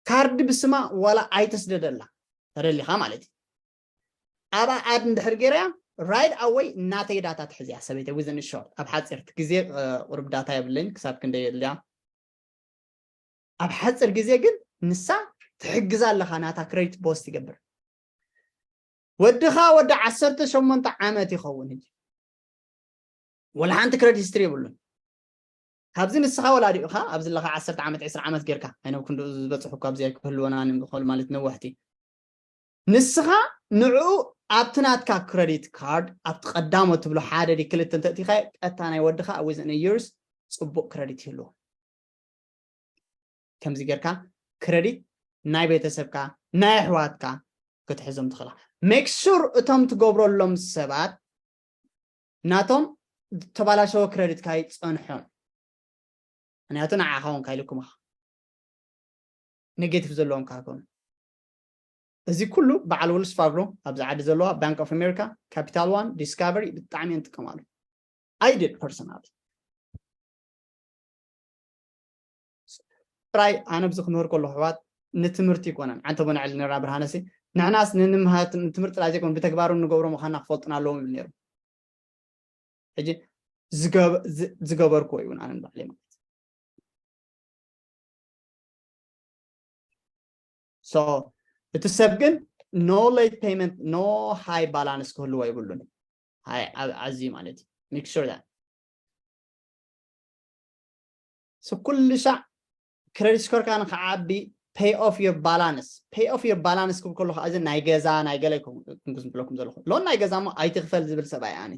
ካርድ ብስማ ዋላ ኣይተስደደላ ተደሊኻ ማለት እዩ። ኣብኣ ኣድ እንድሕር ገይረያ right away ናተይ ዳታ ትሕዝያ ሰበይተይ within short ኣብ ሓፂርቲ ግዜ ቁሩብ ዳታ የብለይን ክሳብ ክንደይ የድልያ ኣብ ሓፂር ግዜ ግን ንሳ ትሕግዛ ኣለኻ ናታ ክሬዲት ቦስት ይገብር። ወድኻ ወዲ ዓሰርተ ሸሞንተ ዓመት ይኸውን ሕጂ ወላ ሓንቲ ክሬዲት ሂስትሪ የብሉን። ካብዚ ንስኻ ወላዲኡኻ ኣብዚ ለኻ ዓሰርተ ዓመት ዕስራ ዓመት ጌርካ ኣይነብ ክንዱ ዝበፅሑ እኳ ኣብዚ ኣይክህልወና ንኽእል ማለት ነዋሕቲ ንስኻ ንዕኡ ኣብቲ ናትካ ክሬዲት ካርድ ኣብቲ ቀዳሞ ትብሎ ሓደ ዲ ክልተ እንተእቲኻ ቀጥታ ናይ ወድኻ ኣብ within years ፅቡቅ ክሬዲት ይህልዎ። ከምዚ ጌርካ ክሬዲት ናይ ቤተሰብካ ናይ ኣሕዋትካ ክትሕዞም ትኽእላ። ሜክ ሹር እቶም ትገብረሎም ሰባት ናቶም ተባላሸወ ክሬዲት ካይፀንሖም ምክንያቱ ንዓኻ እውን ካይልኩም ኢኻ ኔጌቲቭ ዘለዎም ካይኮኑ እዚ ኩሉ በዓል ወልስ ፋርጎ ኣብዚ ዓዲ ዘለዋ ባንክ ኦፍ ኣሜሪካ ካፒታል ዋን ዲስካቨሪ ብጣዕሚ እየን ጥቀማሉ። I did personally ጥራይ ኣነ ብዚ ክምህር ከሎ ኣሕዋት ንትምህርቲ ይኮነን ዓንተ ቦነዕል ነራ ብርሃነሲ ንሕናስ ንንምሃር ትምህርቲ ጥራይ ዘይኮን ብተግባሩ ንገብሮ ምዃንና ክፈልጡና ኣለዎም ይብል ነይሩ ሕጂ ዝገበርኩዎ ይውን ኣነ ንባዕለይ ማለት so እቲ ሰብ ግን no late payment no high balance ክህልዎ የብሉን ኣዝዩ ማለት እዩ make sure that so ኩሉ ሻዕ ክሬዲት ስኮርካ ንክዓቢ pay off your balance. Pay off your balance ክብል ከሎ ከዓ እዚ ናይ ገዛ ናይ ገለ ኣይኮን ክብለኩም ዘለኹ። ሎን ናይ ገዛ እሞ ኣይትኽፈል ዝብል ሰብኣይ ኣነ።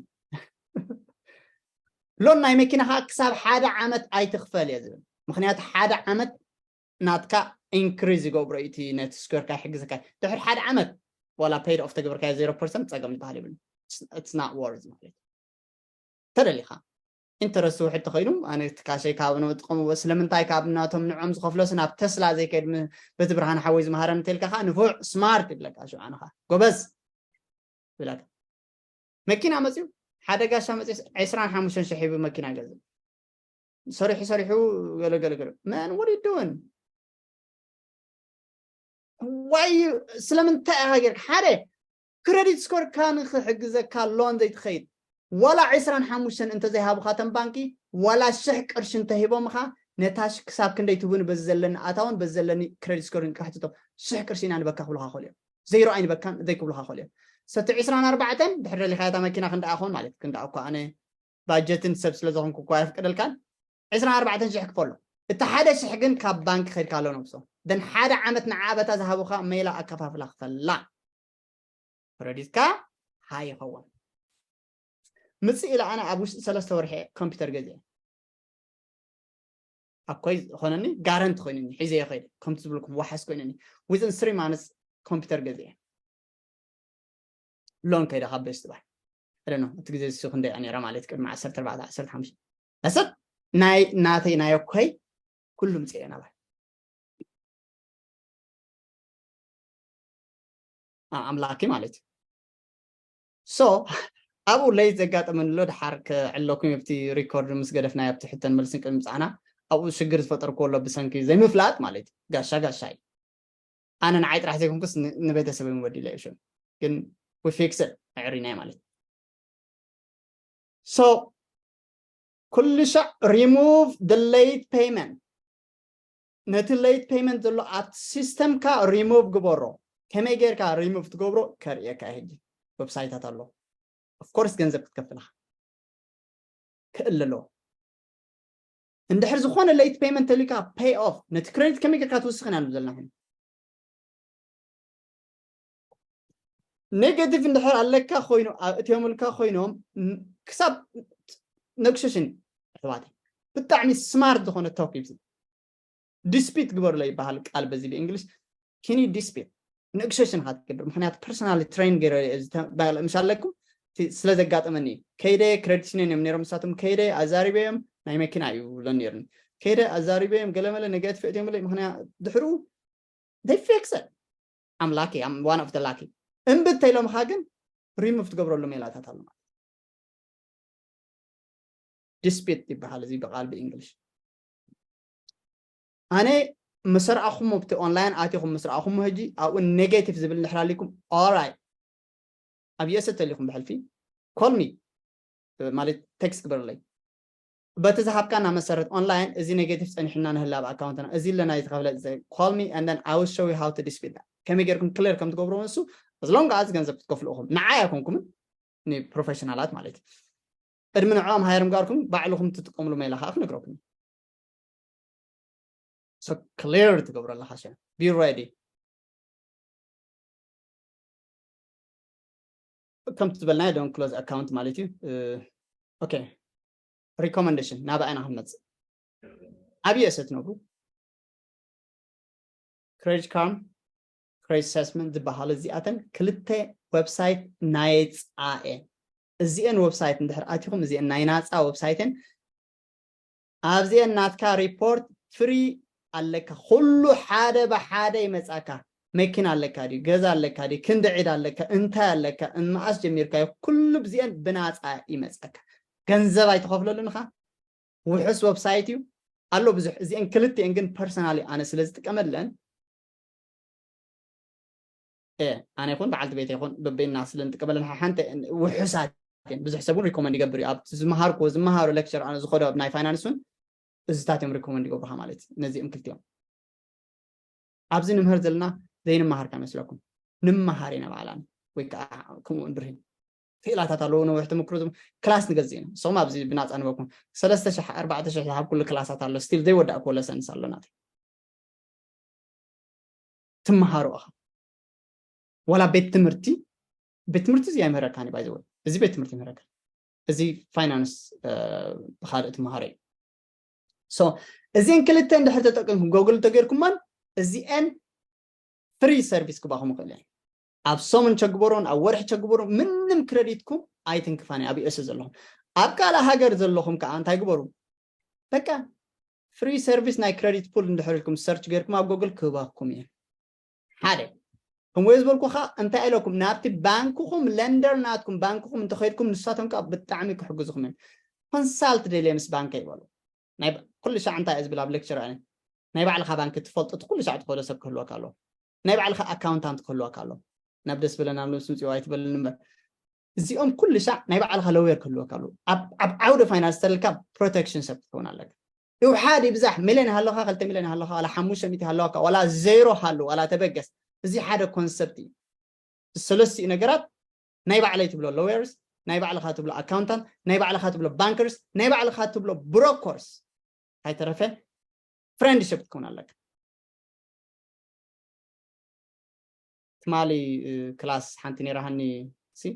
ሎን ናይ መኪናኻ ክሳብ ሓደ ዓመት ኣይትኽፈል እየ ዝብል። ምክንያቱ ሓደ ዓመት ናትካ ኢንክሪዝ ይገብሮ እቲ ነቲ ስኩዌርካ ይሕግዘካ። ድሕሪ ሓደ ዓመት ዋላ ፔድ ኦፍ ተገብርካዮ ዜሮ ፐርሰንት ጸገም ዝበሃል የብሉ። It's not worth ማለት እዩ። ተደሊኻ ኢንተረስት ውሕድ ተኸይኑ ኣነ እቲ ካሸይ ካብ ንጥቀምዎ ስለምንታይ ካብ ናቶም ንዖም ዝኸፍሎስ ናብ ተስላ ዘይከድ በቲ ብርሃን ሓወይ ዝመሃረን እንተልካ ከዓ ንፉዕ ስማርት ይብለካ ሽዑ ኣነኻ ጎበዝ ይብለካ። መኪና መፅዩ ሓደ ጋሻ መፅዩ ዕስራን ሓሙሽተን ሽሕ ሂቡ መኪና ይገዝእ። ሰሪሑ ሰሪሑ ገለ ገለ ገለ መን ወዲ ድውን ዋይ ስለምንታይ ኢኻ ጌርካ ሓደ ክረዲት ስኮርካ ንክሕግዘካ ሎን ዘይትኸይድ ዋላ ዕስራን ሓሙሽተን እንተዘይሃቡኻ ተን ባንኪ ዋላ ሽሕ ቅርሺ እንተሂቦምኻ ነታ ክሳብ ክንደይ ትህቡኒ በዚ ዘለኒ ኣታውን በዚ ዘለኒ ክረዲት ስኮር ንክሕትቶም ሽሕ ቅርሺ ኢና ንበካ ክብሉኻ ክእሉ እዮም። ዜሮ ኣይንበካን ዘይክብሉኻ ክእሉ እዮም። ሰቲ ዕስራን ኣርባዕተን ድሕር ደሊኻያ እታ መኪና ክንደኣ ክኸውን ማለት ክንደኣ እኳ ኣነ ባጀትን ሰብ ስለ ዝኾንኩ እኳ ኣየፍቅደልካን ዕስራን ኣርባዕተን ሽሕ ክፈሎ። እቲ ሓደ ሽሕ ግን ካብ ባንክ ከድካ ኣሎ ነብሶ ደን ሓደ ዓመት ንዓበታ ዝሃቡኻ ሜላ ኣከፋፍላ ክፈላ ክረዲትካ ሃይ ይኸውን። ምፅእ ኢለ ኣነ ኣብ ውሽጢ ሰለስተ ወርሒ ኮምፒውተር ገዚአ ኣኮይ ዝኾነኒ ጋረንት ኮይኑኒ ሒዘ ይኸይድ ከምቲ ዝብልኩም ዋሓስ ኮይኑኒ within three months ኮምፒውተር ገዚአ ሎን ከይደ ካብ ቤስት ባይ እደኖ እቲ ግዜ እሱ ክንደይ ነራ ማለት ቅድሚ ዓሰርተ ኣርባዕተ ዓሰርተ ሓሙሽተ ኣሰብ ናይ ናተይ ናይ ኣኮይ ኩሉ ምፅእ ናባይ ኣምላኪ ማለት እዩ። ሶ ኣብኡ ለይት ዘጋጠመኒ ኣሎ ድሓር ክዕለኩም ኣብቲ ሪኮርድ ምስ ገደፍናዮ ኣብቲ ሕተን መልስን ቅድሚ ምብጻሕና ኣብኡ ሽግር ዝፈጠርኩዎ ኣሎ ብሰንኪ ዘይምፍላጥ ማለት እዩ። ጋሻ ጋሻ እዩ። ኣነ ንዓይ ጥራሕ ዘይኮንኩስ ንቤተሰብ ወዲለ እዩ ግን we fix it ኣዕሪናይ ማለት so ኩሉ ሻዕ remove the late payment ነቲ late payment ዘሎ ኣብቲ system ካ remove ግበሮ ከመይ ጌርካ remove ትገብሮ ከርእየካ ሕጂ website ታት ኣሎ of course ገንዘብ ክትከፍል ኢኻ ክእል ኣለዎ እንድሕር ዝኾነ late payment ተልዩካ pay off ነቲ credit ከመይ ጌርካ ትውስኽ ኢና ንብል ዘለና negative እንድሕር ኣለካ ኮይኑ እትዮምልካ ኮይኖም ክሳብ negotiation ኣሕዋተይ ብጣዕሚ smart ዝኾነ talk እዩ dispute ግበርሎ ይበሃል ቃል በዚ ብእንግሊሽ can you dispute negotiation ኢኻ ትገብር ምክንያቱ personally train ገይረ ምሽ ኣለኩም ስለ ዘጋጠመኒ ከይደ credit union እዮም ነይሮም ንሳቶም ከይደ ኣዛሪበዮም ናይ መኪና እዩ ብሎ ነይሩኒ ከይደ ኣዛሪበዮም ገለመለ negative እትዮምለይ ምክንያቱ ድሕሩ they fix it I'm lucky I'm one of the lucky እምቢ እንተኢሎምኻ ግን remove ትገብረሉ ሜላታት ኣሎ ማለት dispute ይበሃል እዚ ብቃል ብእንግሊሽ ኣነ ምስ ረኣኹሞ ኣብቲ online ኣቲኹም ምስ ረኣኹሞ ሕጂ ኣብኡ negative ዝብል እንድሕር ኣሊኩም all right ኣብ USA ተሊኹም ብሕልፊ call me ማለት text ግበርለይ በቲ ዝሃብካና መሰረት online እዚ negative ጸኒሕና ንህላ ኣብ ኣካውንትና እዚ ኣለና ዝተኸፍለ call me and then I will show you how to dispute that ከመይ ጌርኩም clear ከም ትገብርዎ ንሱ as long as ገንዘብ ክትከፍሉ ኢኹም ንዓይ ኣይኮንኩምን ንፕሮፌሽናላት ማለት እዩ ቅድሚ ንዕኦም hire ምግባርኩም ባዕልኹም ትጥቀምሉ ሜላ ከዓ ክነግረኩም so clear ትገብሩ ኣለኻ be ready ከምቲ ዝበልናዮ don't close account ማለት እዩ okay recommendation ናብ ኣይና ክንመፅእ ኣብ USA ትነብሩ credit card credit assessment ዝበሃሉ እዚኣተን ክልተ website ናይ ፃ እየን እዚአን website እንድሕር ኣቲኹም እዚአን ናይ ናፃ website እየን ኣብዚአን ናትካ report free ኣለካ ኩሉ ሓደ ብሓደ ይመፃካ መኪና ኣለካ ድዩ ገዛ ኣለካ ድዩ ክንዲ ዕዳ ኣለካ እንታይ ኣለካ እመኣስ ጀሚርካዮ ኩሉ ብዚአን ብናፃ ይመፀካ ገንዘብ ኣይትኸፍለሉን ኢኻ ውሑስ website እዩ ኣሎ ብዙሕ እዚአን ክልቲአን ግን personally ኣነ ስለ ዝጥቀመለን ኣነ ይኹን በዓልቲ ቤት ይኹን በበይና ስለ ንጥቀመለን ሓንቲ ውሑሳት እየን ብዙሕ ሰብ እውን recommend ይገብር እዩ ኣብቲ ዝመሃርኩዎ ዝመሃሮ lecture ኣነ ዝኸዶ ናይ finance እውን እዚታት እዮም recommend ይገብሩኻ ማለት እዩ ነዚኦም ክልቲኦም ኣብዚ ንምህር ዘለና ዘይንመሃር ከመስለኩም ንመሃር ኢና ባዕላን ወይ ከዓ ከምኡ እንድርሂን ክእላታት ኣለዎ ነዊሕ ተመክሮ ክላስ ንገዝእ ኢና ንስኹም ኣብዚ ብናፃ ንበኩም ሰለስተ ሽሕ ኣርባዕተ ሽሕ ዝሃብ ኩሉ ክላሳት ኣሎ still ዘይወዳእክዎ lessons ኣሎ ናተይ ትመሃሮ ኢኻ። ዋላ ቤት ትምህርቲ ቤት ትምህርቲ እዚ ኣይምህረካን እዩ። ባይዘወ እዚ ቤት ትምህርቲ ይምህረካ፣ እዚ ፋይናንስ ብካልእ ትመሃሮ እዩ። እዚን ክልተ እንድሕር ተጠቀምኩም ጎግል ተገይርኩማን እዚአን ፍሪ ሰርቪስ ክባኹም ይኽእል እየን። ኣብ ሰሙን ቸግበሮን ኣብ ወርሒ ቸግበሮን ምንም ክረዲትኩም ኣይትንክፋን። ኣብ ዩኤስ ዘለኹም ኣብ ካልእ ሃገር ዘለኹም ከዓ እንታይ ግበሩ? በቃ ፍሪ ሰርቪስ ናይ ክረዲት ፑል እንድሕር ኢልኩም ሰርች ገይርኩም ኣብ ጎግል ክህባኩም እየን። ሓደ ከምኡ ዝበልኩ ከዓ እንታይ ኢለኩም ናብቲ ባንክኹም ለንደር ናትኩም ባንክኹም እንተኸይድኩም ንሳቶም ከዓ ብጣዕሚ ክሕግዝኹም እዮም። ኮንሳልት ደልየ ምስ ባንከ ይበሉ። ኩሉ ሻዕ እንታይ እየ ዝብል ኣብ ሌክቸር ኣነ ናይ ባዕልኻ ባንክ ትፈልጦ እቲ ኩሉ ሻዕ ትኸዶ ሰብ ክህልወካ ኣለዎ። ናይ ባዕልኻ ኣካውንታንት ክህልወካ ኣለዎ። ናብ ደስ ብለና ምስ ምፅዋ ኣይትበልን እምበር እዚኦም ኩሉ ሻዕ ናይ ባዕልኻ ለውየር ክህልወካ ኣለዎ። ኣብ ዓውደ ፋይናንስ ተልካ ፕሮቴክሽን ሰብ ክትከውን ኣለካ። ይውሓድ ይብዛሕ ሚልዮን ሃለኻ ክልተ ሚልዮን ሃለኻ ዋላ ሓሙሽተ ሚእቲ ሃለዋካ ዋላ ዜሮ ሃሉ ዋላ ተበገስ። እዚ ሓደ ኮንሰፕት እዩ። ሰለስቲኡ ነገራት ናይ ባዕለይ ትብሎ ሎየርስ፣ ናይ ባዕልኻ ትብሎ ኣካውንታንት፣ ናይ ባዕልኻ ትብሎ ባንከርስ፣ ናይ ባዕልኻ ትብሎ ብሮኮርስ፣ ካይተረፈ ፍሬንድሽፕ ክትከውን ኣለካ። ትማሊ ክላስ ሓንቲ ነይራሃኒ ሲ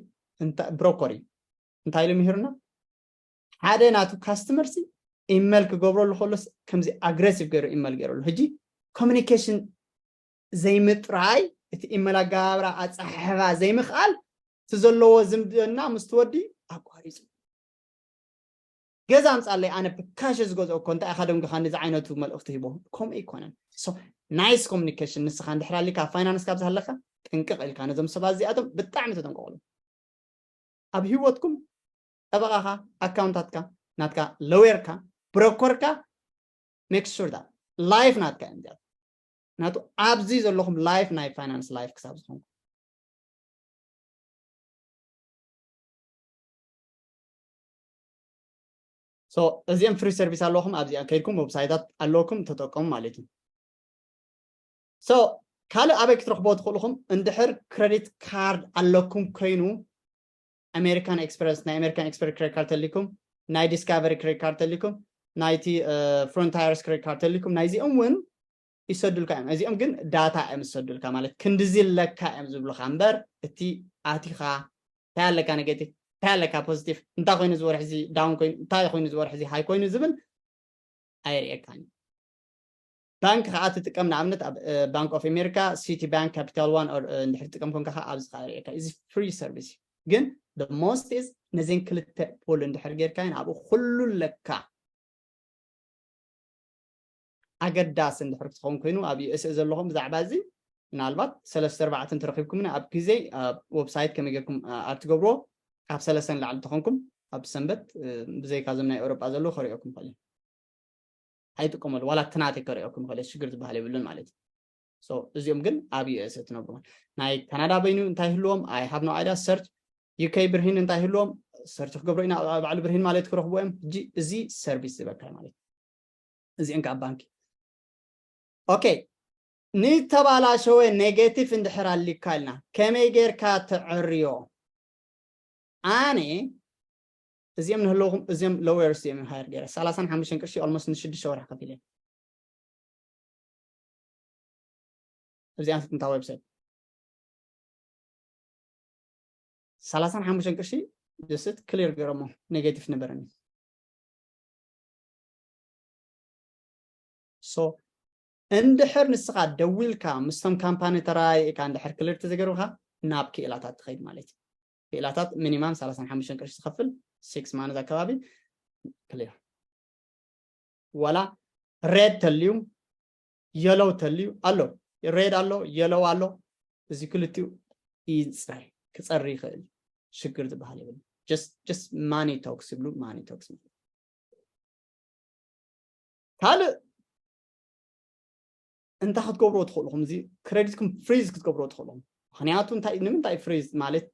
ብሮኮር እዩ እንታይ ኢሉ ምሂሩና ሓደ ናቱ ካስተመር ሲ ኢመል ክገብረሉ ከሎስ ከምዚ ኣግሬሲቭ ገይሩ ኢመል ገይረሉ ሕጂ ኮሚኒኬሽን ዘይምጥራይ እቲ ኢመል ኣገባብራ ኣፀሓሕባ ዘይምኽኣል እቲ ዘለዎ ዝምድና ምስ ትወዲ ኣቋሪፁ ገዛ ኣምፃለይ ኣነ ብካሽ ዝገዝኦ እኮ እንታይ ኢኻ ደንግኻ ንዚ ዓይነቱ መልእኽቲ ሂቦ ከምኡ ኣይኮነን ናይስ ኮሚኒኬሽን ንስኻ እንድሕር ኣሊካ ፋይናንስ ካብ ዝሃለካ ጥንቅቕ ኢልካ ነዞም ሰባት እዚኣቶም ብጣዕሚ ተጠንቀቑሉ ኣብ ህይወትኩም ጠበቓኻ ኣካውንታትካ ናትካ ለዌርካ ብሮኮርካ make sure that life ናትካ እዮም እዚኣቶም ናቱ ኣብዚ ዘለኹም life ናይ finance life ክሳብ ዝኾንኩም so እዚኦም free service ኣለኹም ኣብዚኣ ከይድኩም ዌብሳይታት ኣለኩም ተጠቀሙ ማለት እዩ so ካልእ ኣበይ ክትረኽቦ ትኽእልኹም እንድሕር credit card ኣለኩም ኮይኑ American Express ናይ American Express credit card ተሊኩም ናይ Discovery credit card ተሊኩም ናይቲ Frontiers credit card ተሊኩም ናይዚኦም እውን ይሰዱልካ እዮም እዚኦም ግን data እዮም ዝሰዱልካ ማለት ክንድዚ ኣለካ እዮም ዝብሉካ እምበር እቲ ኣቲኻ እንታይ ኣለካ negative እንታይ ኣለካ positive እንታይ ኮይኑ ዝወርሕ እዚ down ኮይኑ እንታይ ኮይኑ ዝወርሕ እዚ high ኮይኑ ዝብል ኣይርእየካን እዩ ባንክ ከዓ ትጥቀም ንኣብነት ኣብ Bank of America Citibank Capital One እንድሕር ትጥቀም ኮንካ ከዓ ኣብዚ ከዓ ርእየካ እዚ free service ግን the most is ነዘን ክልተ ፖል እንድሕር ጌርካ ናብኡ ኩሉ ኣለካ ኣገዳሲ እንድሕር ክትኸውን ኮይኑ ኣብ USA ዘለኹም ብዛዕባ እዚ ምናልባት ሰለስተ ኣርባዕተ እንተረኺብኩም ኣብ ግዜ ዌብሳይት ከመይ ጌርኩም ኣርት ገብርዎ ካብ ሰለስተ ንላዕሊ እንተኾንኩም ኣብ ሰንበት ብዘይካ ዞም ናይ ኤውሮጳ ዘለዉ ከሪኦኩም ይኽእል ኣይጥቀመሉ ዋላ እቲ ናተይ ከሪኦኩም ይኽእል ሽግር ዝበሃል የብሉን ማለት እዩ እዚኦም ግን ኣብ ዩኤስ ትነብሩ ናይ ካናዳ በይኑ እንታይ ህልዎም I have no idea search UK ብርሂን እንታይ ህልዎም search ክገብሮ ኢና ባዕሉ ብርሂን ማለት ክረኽቡ እዮም ሕጂ እዚ ሰርቪስ ዝበካ ማለት እዚአን ከዓ ባንኪ okay ንተባላሸወ negative እንድሕር ኣሊካ ኢልና ከመይ ጌርካ ተዕርዮ ኣነ እዚኦም ንህለውኹም እዚኦም ሎወርስ እዮም ሃየር ገይረ ሰላሳን ሓሙሽተን ቅርሺ almost ንሽዱሽተ ወርሒ ከፊለ እዚኣ ትጥንታ ዌብሳይት ሰላሳን ሓሙሽተን ቅርሺ just clear ገይሮሞ negative ነበረኒ so እንድሕር ንስኻ ደዊልካ ምስቶም ካምፓኒ ተረያይእካ እንድሕር clear ተዘገርብካ ናብ ክኢላታት ትኸይድ ማለት እዩ ክኢላታት ሚኒማም ሰላሳን ሓሙሽተን ቅርሺ ዝኸፍል six month ኣከባቢ clear ዋላ red ተልዩ yellow ተልዩ ኣሎ red ኣሎ yellow ኣሎ እዚ ክልቲኡ ይፅረ ክፀሪ ይኽእል ሽግር ዝበሃል የብሉ just money talks ይብሉ money talks ካልእ እንታይ ክትገብርዎ ትኽእልኹም እዚ credit ኩም freeze ክትገብርዎ ትኽእልኹም ምክንያቱ እንታይ ንምንታይ freeze ማለት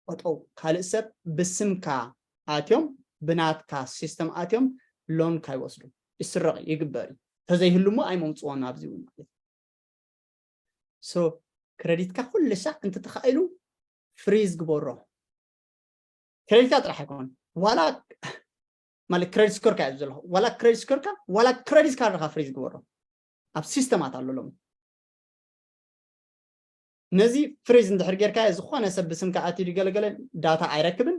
ጠጠው ካልእ ሰብ ብስምካ ኣትዮም ብናትካ system ኣትዮም loan ካይወስዱ ይስረቕ ይግበር እዩ ተዘይህሉ እሞ ኣይመውፅዎን ኣብዚ እውን ማለት so credit ካ ኩሉ ሳዕ እንተተኻኢሉ freeze ግበሮ credit ካ ጥራሕ ኣይኮን ዋላ ማለት credit score ካ እዩ ዘለኹ ዋላ credit score ካ ዋላ credit card ካ freeze ግበሮ ኣብ system ኣት ኣሎ ሎሚ ነዚ ፍሪዝ እንድሕር ጌርካ ዝኾነ ሰብ ብስምካ ኣትዩ ገለገለ ዳታ ኣይረክብን።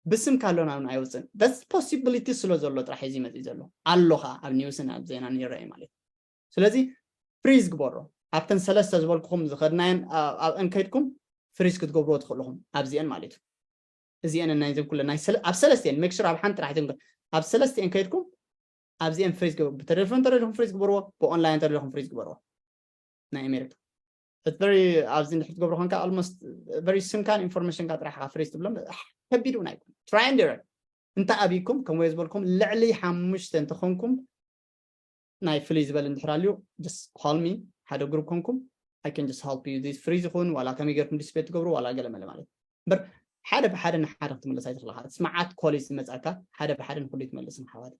ብስምካ ኣሎ ናብን ኣይወፅን። በስ ፖሲቢሊቲ ስለ ዘሎ ጥራሕ እዚ መፅእ ዘሎ ኣሎ ከዓ ኣብ ኒውስን ኣብ ዜናን ይረአ ማለት እዩ። ስለዚ ፍሪዝ ግበሮ። ኣብተን ሰለስተ ዝበልኩኹም ዝኸድናየን ኣብአን ከይድኩም ፍሪዝ ክትገብርዎ ትኽእልኹም ኣብዚአን ማለት እዩ። እዚአን ናይ ዘን ኩለን ናይ ሰለ- ኣብ ሰለስቲአን ሜክ ሹር ኣብ ሓንቲ ጥራሕ ኣይትንገር ኣብ ሰለስቲአን ከይድኩም ኣብዚአን ፍሪዝ ግበሩ። ብተሌፎን ተደሊኹም ፍሪዝ ግበርዎ፣ ብኦንላይን ተደሊኹም ፍሪዝ ግበርዎ። ናይ ኣሜሪካ ቨሪ ኣብዚ ንድሕር ትገብሩ ኮንካ ኣልሞስት ቨሪ ስምካን ኢንፎርሜሽንካ ጥራሕ ኢኻ ፍሪዝ ትብሎም። ከቢድ እውን ኣይኮን። ትራይ ንደረር እንተ ኣቢኩም ከም ወይ ዝበልኩም ልዕሊ ሓሙሽተ እንተኾንኩም ናይ ፍልይ ዝበል እንድሕር ኣልዩ just call me ሓደ ግሩፕ ኮንኩም I can just help you this ፍሪዝ ይኹን ዋላ ከመይ ገርኩም ዲስፔት ትገብሩ ዋላ ገለ መለ ማለት እምበር ሓደ ብሓደ ንሓደ ክትምለስ ኣይትኽእልኻ። ስማዓት ኮሊስ ዝመፅኣካ ሓደ ብሓደ ንኩሉ ትመልስ ንሓዋት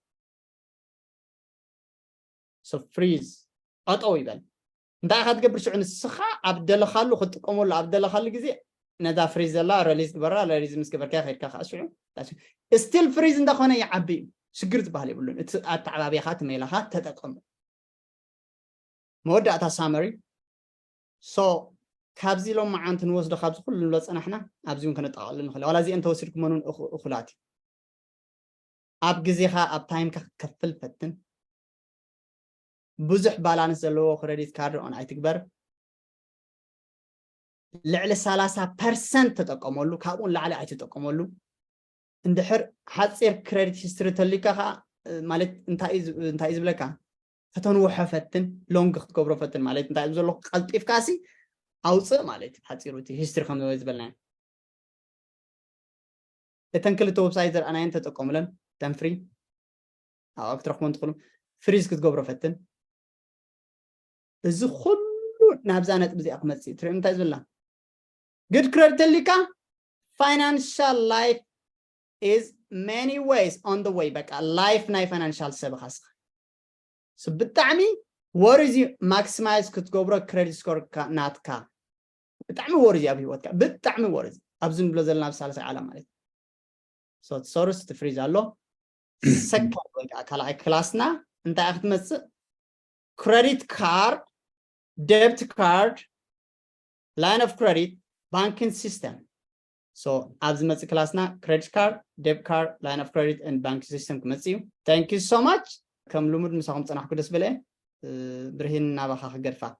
so ፍሪዝ ጠጠው ይበል እንታይ ኢኻ ትገብር ሽዑ ንስኻ ኣብ ደለኻሉ ክትጥቀመሉ ኣብ ደለኻሉ ግዜ ነዛ ፍሪዝ ዘላ ረሊዝ ግበራ ረሊዝ ምስ ገበርካ ከድካ ከዓ ሽዑ ስቲል ፍሪዝ እንዳኾነ ይዓቢ እዩ ሽግር ዝበሃል የብሉን እቲ ኣተዓባቢኻ ትሜላኻ ተጠቀሙ መወዳእታ ሳመሪ so ካብዚ ሎም መዓንቲ ንወስዶ ካብዚ ኩሉ ንብሎ ፀናሕና ኣብዚ እውን ከነጠቃሉ ንኽእል ዋላ እዚአን ተወሲድኩመን እውን እኹላት እዩ ኣብ ግዜኻ ኣብ ታይምካ ክትከፍል ፈትን ብዙሕ ባላንስ ዘለዎ ክረዲት ካርድ ኦን ኣይትግበር ልዕሊ ሰላሳ ፐርሰንት ተጠቀመሉ ካብኡ ንላዕሊ ኣይትጠቀመሉ እንድሕር ሓፂር ክረዲት ሂስትሪ ተልዩካ ከዓ ማለት እንታይ እዩ ዝብለካ ከተንውሖ ፈትን ሎንግ ክትገብሮ ፈትን ማለት እንታይ እዩ ዘሎ ቀልጢፍካ ሲ ኣውፅእ ማለት እዩ ሓፂሩ እቲ ሂስትሪ ከም ዝበልናዮ እተን ክልተ ዌብሳይት ዝረኣናየን ተጠቀሙለን ተን ፍሪ ኣብኣ ክትረኽቦ እንትኽእሉ ፍሪዝ ክትገብሮ ፈትን እዚ ኩሉ ናብዛ ነጥቢ እዚኣ ክመፅእ ትሪኦ እንታይ ዝብላ good credit ተልዩካ financial life is many ways on the way በቃ life ናይ financial ሰብኻ ስኻ ብጣዕሚ ወርዚ ማክሲማይዝ ክትገብሮ ክረዲት ስኮር ናትካ ብጣዕሚ ወርዚ ኣብ ህይወትካ ብጣዕሚ ወርዚ ኣብዚ ንብሎ ዘለና ኣብ ሳልሳይ ዓለም ማለት ሶርስ ትፍሪዝ ኣሎ ሰካንድ ወይ ከዓ ካልኣይ ክላስና እንታይ ክትመፅእ credit card debit card line of credit banking system so ኣብዚ መፅእ ክላስና credit card debit card line of credit and banking system ክመፅእ እዩ thank you so much ከም ልሙድ ምሳኹም ፀናሕኩ ደስ በለ ብርሂን ናባኻ ክገድፋ